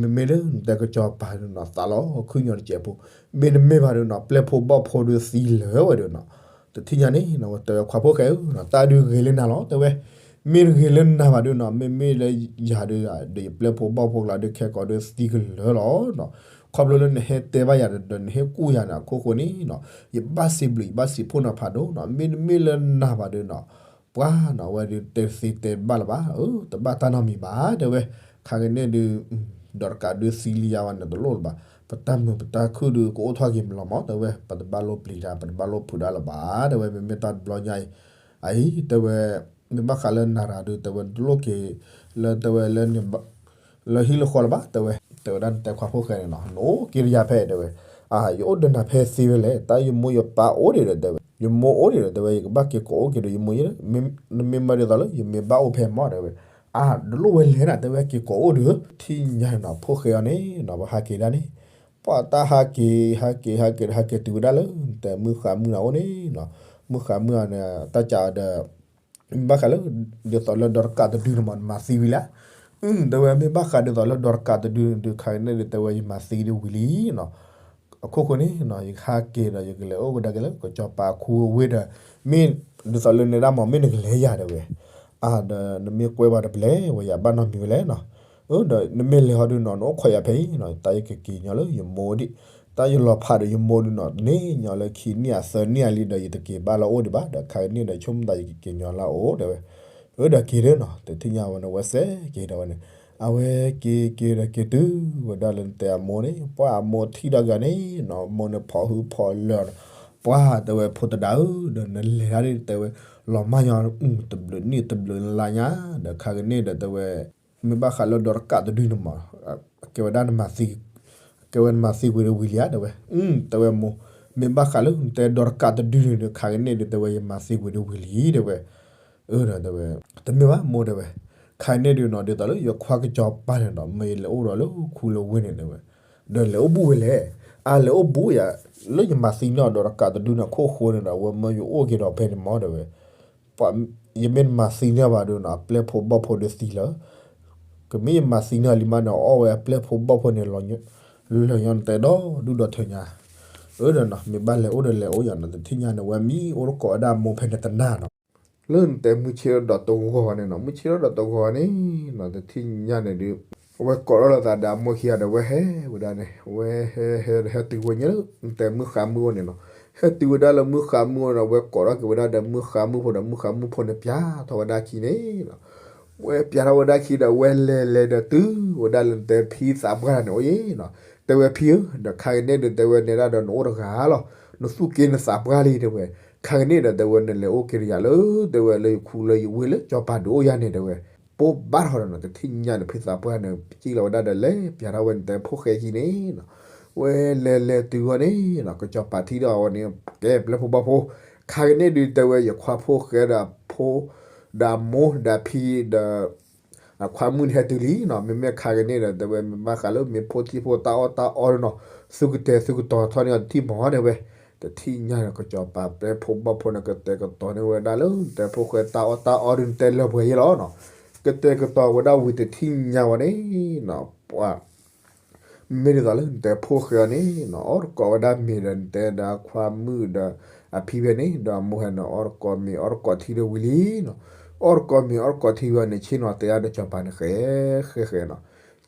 မ့မ့ၢ်လၢနတဲကစီၤပၤန့ၣ်နီၤ သးလီၤခုၣ်ညီတစဲးဖိ, မ့တမ့ၢ်ဘၣ်ဒုးနီၤ ပျဲၢ်ဖိဘီၣ်ဖိဒုးသံလၢာ်ဝဲဒုးနီၤ, တထံၣ်ညါန့ၣ်နီၤ ဝဲတဲဝဲခွါဖိၣ်ဃဲဧၢနီၤ တၢ်ဒုးဂ့ၤလၢနၤလီၤ တဲဝဲ, မ့ၢ်တဂ့ၤလၢနၤဘၣ်ဒုးနီၤ မ့မ့ၢ်လၢယၤဒုး ဒီးယပျဲၢ်ဖိဘီၣ်ဖိကျါဒုး ခဲကိာ်ဒုးသံကလၢာ်လီၤနီၤ, ခီဖျိလၢနဟဲတဲဘၣ်ယၤဒီး နဟဲကူၣ်ယၤန့ၣ် အခိၣ်ဃိန့ၣ်နီၤ ယဘၣ်စံးဘျုး ယဘၣ်စံးဖှိၣ်နၤဖးဒိၣ်နီၤ မ့တမ့ၢ်လၢနၤဘၣ်ဒုးနီၤ ပှၤနီၤ အဝဲဒုးတဲသ့တဲဘၣ်လၢၤဘၣ်, အၢ တဘၣ်တၢ်နီတမံၤဘၣ် တဲဝဲ, ခါကန့ၣ်ဒုး ဒီးတကးဒုးသံလံယၤဝဲန့ၣ် တလိၣ်လၢၤဘၣ်, ပတၢ်မုာ်ပတၢ်ခုၣ်ဒုး ကအိၣ်ထီၣ်က့ၤမးလီၤမး တဲဝဲ, ပတဘၣ်လိၣ်ပျံၤတၢ် ပတဘၣ်လိၣ်ဖုးတၢ်လၢၤဘၣ် တဲဝဲ, မ့မ့ၢ်တၢ်တဘျီညါအံၤ အအံၤ တဲဝဲ, မ့ၢ်ဘၣ်ဃးလၢနၤရၤဒုး တဲဝဲ နတလိၣ်က့ၤ လၢတဲဝဲလၢ လၢဟံၣ်လၢဃီလၢၤဘၣ် တဲဝဲ, တဲဝဲဒၣ်နတဲခွါဖိၣ်ဃဲန့ၣ်နီၤ နအိၣ်က့ၤတယၤဖဲ တဲဝဲ, အါ ယအိၣ်ဒီးနၤဖဲသ့ဝဲလဲၣ် တၢ်ယမိၢ်ယပၢ်အိၣ်ဒံးဒီး တဲဝဲ, ယမိၢ်အိၣ်ဒံးဒီး တဲဝဲ ယကဘၣ်က့ၤကိးအိၣ်က့ၤဒီးယမိၢ်ယဲ, နမ့ၢ်မၢဒ်သိးလၢ ယမ့ၢ်ဘၣ်အိၣ်ဖဲမး တဲဝဲ, အါ တလိၣ်ဝဲလဲၣ်နၤ တဲဝဲ က့ၤကိးအိၣ်ဒီး ထံၣ်ညါန့ၣ်နီၤ ဖိၣ်ဃဲအီၤန့ၣ်နီၤ ပဟးက့ၤဒၣ်န့ၣ်, ပှၤတၢ်ဟးက့ၤ ဟးက့ၤ ဟးက့ၤဒီး ဟးက့ၤတုၤဝဲဒၣ်လၢ တဲမုၢ်ဃါမုၢ်န့ၣ်အိၣ်န့ၣ်နီၤ, မုၢ်ဃါမုၢ်အီၤန့ၣ် တၢ်ကးအီၤဒီး ဘၣ်ဃးလၢ ဒ်သိးလၢဒီးတကးတဒုန့ၣ်မး နမၤသံဝံၤလံဧါ, အု တဲဝဲ မ့ၢ်ဘၣ်ဃးဒ်သိးလၢဒီးတကးတဒုန့ၣ်ဒုး ခါကန့ၣ်ဒုး တဲဝဲ ယမၤသံဒုးဝံၤလံနီၤ, အခိၣ်ဃိန့ၣ်နီၤ ယကဟးက့ၤဒီး ယကလဲၤအိၣ်ကဒါက့ၤလၢ ကစီၤပၤခူအဝ့ၢ်ဒီး မ့ၢ်ဒ်သိးလၢနဒၣ်မး မ့ၢ်နကလဲၤယၤ တဲဝဲ, အါ ဒီးနမ့ၢ်ကွဲဝဲတပျဲဝဲ ယၤဘၣ်နီတမံၤဝဲလဲၣ်နီၤ, အၢ ဒီးနမ့ၢ်လဲၤဟီဒုးနီၤ နအိၣ်ခိးယၤဖဲအံၤနီၤ တၢ်ယကက့ၤညီလၢယမိၢ်ဒံး, တၢ်ယလီၤဖးဒီးယမိၢ်ဒုးနီၤ တန့ၢ်ညီလၢခံနံၣ်အသၢနံၣ်အလံဒီး ယတက့ၤဘၣ်လၢအိၣ်ဒံးဘၣ် ဒီးခါကန့ၣ်ဒီး ဆိကမိၣ်သးယကက့ၤညီလၢအအိၣ် တဲဝဲ, အၢ ဒီးက့ၤဒၢနီၤ တထံၣ်ညါဝဲန့ၣ် ဝဲစဲးက့ၤဒီးဝဲန့ၣ်, အဝဲက့ၤက့ၤဒီးက့ၤတုၤဝဲဒၣ်လၢနတဲအမိၢ်န့ၣ် ပှၤအမိၢ်ထံၣ်ဒီးဂၤန့ၣ်နီၤ မိၢ်န့ၣ်ဖီၣ်ဟုဖီၣ်လၢာ်နီၤ, ပှၤတဲဝဲဖိသဒါဧၢ ဒီးနလဲၤဒၣ်ဒ်တဲဝဲ လီၤမၢ်ညီ တဘျုးနံၣ်တဘျုးလါညါ ဒီးခါကန့ၣ်ဒီးတဲဝဲ မ့ၢ်ဘၣ်ဃးလၢဒီးတကးတဒုန့ၣ်မး ကဲဝဲဒၣ်နမၤသံ ကဲဝဲနမၤသံဝံၤဒီးဝံၤလံဧါ တဲဝဲ, အု တဲဝဲမိၢ်, မ့ၢ်ဘၣ်ဃးလၢနတဲဒီးတကးတဒုန့ၣ်ဒီး ခါကန့ၣ်ဒုး တဲဝဲ ယမၤသံဝံၤဒီးဝံၤလံ တဲဝဲ, အၢ ဒီးတဲဝဲ, တမ့ၢ်ဘၣ်မိၢ် တဲဝဲ, ခါန့ၣ်ဒုးနီၤ ဒ်သိးလၢယခွါကစီၤပၤန့ၣ်ဒီး မ့ၢ်ယလဲၤအိၣ်ဒီးလၢခူလၢဝ့ၢ်န့ၣ် တဲဝဲ, ဒီးလဲၤအိၣ်ဘူးဝဲလဲၣ်, အါ လဲၤအိၣ်ဘူးယၤ လၢယမၤသံန့ၢ်အီၤဒီးတကးတဒုန့ၣ် ခိၣ်ဃိန့ၣ်ဒီး အဝဲမၢယအိၣ်က့ၤဒီးဖဲန့ၣ်မး တဲဝဲ ပှၤ ယမ့ၢ်တမၤသံန့ၢ်ဘၣ်ဒုးနီၤ အပျဲၢ်ဖိဘီၣ်ဖိဒုးသံလၢာ်, ကမ့ၢ်ယမၤသံန့ၢ်လံမးန့ၣ် အီၣ်ဝဲအပျဲၢ်ဖိဘီၣ်ဖိန့ၣ် လၢာ်ညီနတဲဒီး ဒူၣ်ဒီထၢညါ, အၢ ဒီးနီၤ မ့ၢ်ဘၣ်လဲၤအိၣ်ဒီးလဲၤအိၣ်ယၤနီၤ တထံၣ်ညါန့ၣ် ဝဲမံအိၣ်တကိးဝဲဒၣ်အမိၢ်ဖဲန့ၣ်တနၤနီၤ, လၢနတဲမုၢ်ဆ့ၣ်ထီၣ်ဒီးတဂီၤန့ၣ်နီၤ မုၢ်ဆ့ၣ်ထီၣ်ဒီးတဂီၤန့ၣ်နီၤ တထံၣ်ညါန့ၣ်ဒုး အဝဲကိးထီၣ်လိာ်သးဒီးအမိၢ်ခံဂၤဒီး ဝဲဟဲဝဲဒၣ်န့ၣ် ဝဲဟဲဟဲဒီးဟဲတုၤဝဲညါလၢ နတဲမုၢ်ဃါမုၢ်အိၣ်န့ၣ်နီၤ, ဟဲတုၤဝဲဒၣ်လၢမုၣ်ဃါမုၣ်အအိၣ်ဒီး ဝဲကိးထီၣ်က့ၤဝဲဒၣ်ဒီးမုၣ်ဃါမုၣ်ဖိဒီး မုၣ်ဃါမုၣ်ဖိန့ၣ်ပျဲထီၣ်ဝဲဒၣ်အခံန့ၣ်လီၤ. ဝဲပျဲထီၣ်ဝဲဒၣ်အခံဒီး ဝဲလဲၤလဲၤဒီးတုၤဝဲဒၣ်လၢနတဲဖံသးပှၢ်န့ၣ်အိၣ်ယဲလီၤ. တဲဝဲဖံဧၢ, ဒီးခါကန့ၣ်ဒီး တဲဝဲနဲဒၣ်ဒီးနအိၣ်တဂၤလီၤ. နသူၣ်က့နသးပှၢ်လံ တဲဝဲ. ခါကန့ၣ်ဒီး တဲဝဲနလဲၤအိၣ်က့ၤတယၤလၢ တဲဝဲလၢယခူလၢယဝ့ၢ်လၢကၠီၤပၤဒုးအိၣ်ယၤန့ၣ် တဲဝဲ. ပိၢ်ဘၣ်ထီၣ်ဒီးနီၤ တထံၣ်ညါန့ၣ် ဖံသးပှၢ်န့ၣ် ပစံၣ်လီၤဝဲဒၣ်ဒီး လဲၤပျဲထီၣ်ဝဲန့ၣ် တဲဖိၣ်ဃဲခံန့ၣ်လီၤ. ဝဲလဲၤလဲၤတုၤအီၤန့ၣ်လီၤ ကၠီၤပၤထံၣ်ဒီးအဝဲန့ၣ် ကဲပျဲဖိဘီၣ်ဖိ, ခါကန့ၣ်ဒုး တဲဝဲယခွါဖိၣ်ဃဲဒီးအဖိ ဒီးအမိၢ်ဒီးအဖံဒီး အခွါမုၣ်န့ၣ်ဟဲတုၤလံနီၤ. မ့မ့ၢ်ခါကန့ၣ်ဒီး တဲဝဲ မ့ၢ်ဘၣ်ဃးလၢမ့ၤဖိထံဖိတၢ်အီၣ်တၢ်အီဒုးနီၤ, သုကတဲာ်သုကတီၤထီၣ်န့ၢ်အီၤတထံၣ်မီၤ တဲဝဲ. တထံၣ်ညါန့ၣ် ကၠီၤပၤပျဲဖိဘီၣ်ဖိန့ၣ် ကတဲာ်ကတီၤန့ၢ်ဝဲဒၣ်လၢ နတဲဖိၣ်ဃဲတၢ်အီၣ်တၢ်အီဒုး နတဲလၢပှဲၤယဲလီၤနီၤ. ကတဲာ်ကတီၤဝဲဒၣ်ဝံၤတထံၣ်ညါဝဲန့ၣ်နီၤ ပှၤ မ့ၢ်ဒ်သိးလၢနတဲဖိၣ်ဃဲအီၤန့ၣ်နီၤ အီၣ်တကိးဝဲဒၣ်မ့ၤဒီး နတဲဒီးအခွါမုၣ်ဒီး အဖံဖဲန့ၣ် ဒီးအမိၢ်ဖဲန့ၣ် အီၣ်တကိးမ့ၤအီၣ်တကိးထံဒီးဝံၤလံနီၤ. အီၣ်တကိးမ့ၤအီၣ်တကိးထံဝံၤအီၤန့ၣ် ဆ့ၣ်နီၤတဲဒၣ်ဒီးကၠီၤပၤန့ၣ် ဃဲဃဲဃဲနီၤ.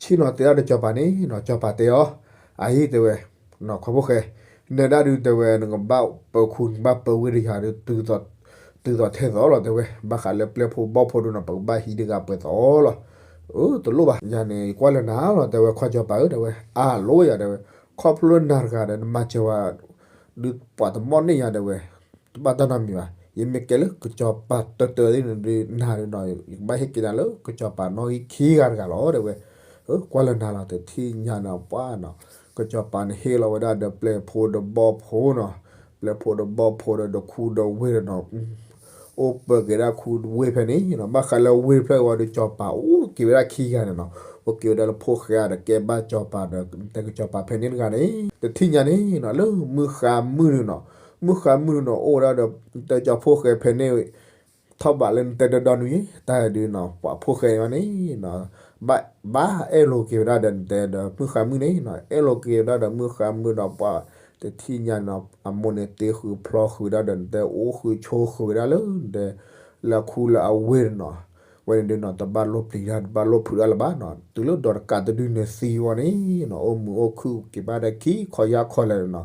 ဆ့ၣ်နီၤတဲဒၣ်ဒီးကၠီၤပၤန့ၣ်နီၤ ကၠီၤပၤတဲအီၤ, အအံၤ တဲဝဲ နီၤ ခွါဖိၣ်ဃဲ, နဲဒၣ်ဒုး တဲဝဲ နကဘၣ်ပၢၤခူ နကဘၣ်ပၢၤဝ့ၢ်တယၤဒီး တုၤသိးထဲသိးလီၤ တဲဝဲ. ဘၣ်ဃးလၢပျဲဖိဘီၣ်ဖိဒုးနီၤ ပကဘၣ်ဟံးတဂၤပှဲၤသိးလီၤ. အၢ တလိၣ်ဘၣ် ယၤန့ၣ် ယကွၢ်လၢနၤလီၤ တဲဝဲ ခွါကၠီၤပၤဧၢ တဲဝဲ. အါလိယၤ တဲဝဲ, ခီဖျိလၢနၤတဂၤဒီး နမၤစၢၤဝဲ ဒုးပှၤတမီၣ်န့ၢ်ယၤ တဲဝဲ, တဘၣ်တၢ်နီတမံၤဘၣ်. ယမ့ၢ်ကဲလၢကစီၤပၤတၢၢ်တၢၢ်သ့ၣ်န့ၣ်ဒုး နၤဒုးနီၤ ယကဘၣ်ဟ့ၣ်က့ၤနၤလၢကစီၤပၤနီၣ်ဂံၢ်ခံဂၤတဂၤလီၤ တဲဝဲ. ကွၢ်လၢနၤလီၤ တထံၣ်ညါန့ၣ် ပှၤနီၤ ကစီၤပၤန့ၣ်ဟ့ၣ်လီၤဝဲဒၣ်ဒီးပျဲဖိဒီးဘီၣ်ဖိနီၤ, ပျဲဖိဒီးဘီၣ်ဖိဒီး ဒီးခူဒီးဝ့ၢ်ဒီးနီၤ အိၣ်ပၢၤက့ၤဒၣ်ခူဝ့ၢ်ဖဲန့ၣ်နီၤ. ဘၣ်ဃးလၢဝ့ၢ်တဖျၢၣ်အံၤဒီး ကစီၤပၤအိၣ်က့ၤဝဲဒၣ်ခံဂၤန့ၣ်နီၤ, အိၣ်က့ၤဝဲဒၣ်လၢဖိၣ်ဃဲဒီး ကဲဘၣ်ကစီၤပၤဒီး တဲကစီၤပၤဖဲန့ၣ်တဂၤန့ၣ် တထံၣ်ညါန့ၣ်နီၤ လၢမုၢ်ဃါမုၣ်ဒုးနီၤ, မုၢ်ဃါမုၣ်ဒုးနီၤ အိၣ်ဝဲဒၣ်ဒီး တဲကစီၤဖိၣ်ဃဲဖဲန့ၣ် ထီၣ်ဘးလၢနတဲဒီဒီနုၤယဲ တၢ်ဒုးနီၤ ပှၤဖိၣ်ဃဲန့ၣ် ဘၣ် ဘၣ်အဲၣ်လိာ်က့ၤဝဲဒၣ်ဒီးနတဲဒီးမုၢ်ဃါမုၣ်န့ၣ်နီၤ, အဲၣ်လိာ်က့ၤဝဲဒၣ်ဒီးမုၢ်ဃါမုၣ်ဒီး ပှၤတထံၣ်ညါနီၤ အမိၢ်န့ၣ်တ့ဃုာ်ဖျီဃုာ်ဝဲဒၣ်ဒီးနတဲ အိၣ်ဃုာ်ဆိးဃုာ်ဝဲဒၣ်လၢနတဲ လၢခူလၢအဝ့ၢ်နီၤ, ဝဲန့ၣ်ဒုးနီၤ တဘၣ်လိၣ်ပျံၤတၢ် တဘၣ်လိၣ်ဖုးတၢ်လၢၤဘၣ်နီၤ, တုၤလၢဒီးတကးတဒုန့ၣ်သံဝဲန့ၣ်နီၤ အိၣ်မုာ်အိၣ်ခုၣ်က့ၤဘၣ်ဒီးခံခီယါခီလဲၣ်နီၤ,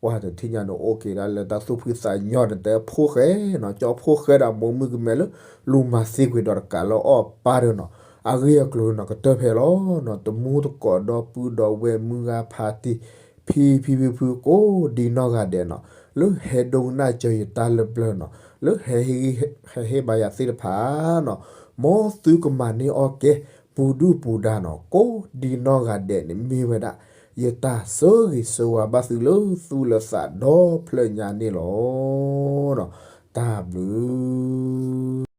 ပှၤတထံၣ်ညါန့ၣ်အိၣ်က့ၤဒၣ်လၢတၢ်သူၣ်ဖှံသးညီဒီးနတဲဖိၣ်ဃဲနီၤ, ကၠီဖိၣ်ဃဲဒီးမိၢ်မုၣ်ကမဲလၢ လူၤမၤသံကွံာ်ဒီးတကးလၢအီၣ်ပၢ်ဒီးနီၤ, အဂ့ၢ်အကျိၤနီၤ ကတၢၢ်ဖဲလီၤနီၤ, တမူတကိးဒီပုၢ်ဒီဝဲၢ်မုၢ်ဂၤဖါတံၢ် ဖံဖံဖုဖုကိးဒံနီၢ်ဂၤဒဲးနီၤ, လၢဟဲဒိကနၣ်စၢၤယတၢ်လၢပျၢၤနီၤ, လၢဟဲ ဟဲဟ့ၣ်ဘါယၤသ့ၣ်တဖၣ်နီၤ, မ်သုကမၤန့ၢ်အီၣ်ကဲ ပူၤဒုၣ်ပူၤဒါနီၤ, ကိးဒံနီၢ်ဂၤဒဲးန့ၣ်မ့ၢ်ဝဲဒၣ် ယတၢ်ဆၢဂ့ၤဆၢဝါဘၣ်သုလၢသူၣ်လၢသးဒီဖျၢၣ်ညါန့ၣ်လီၤ. တၢ်ဘျုး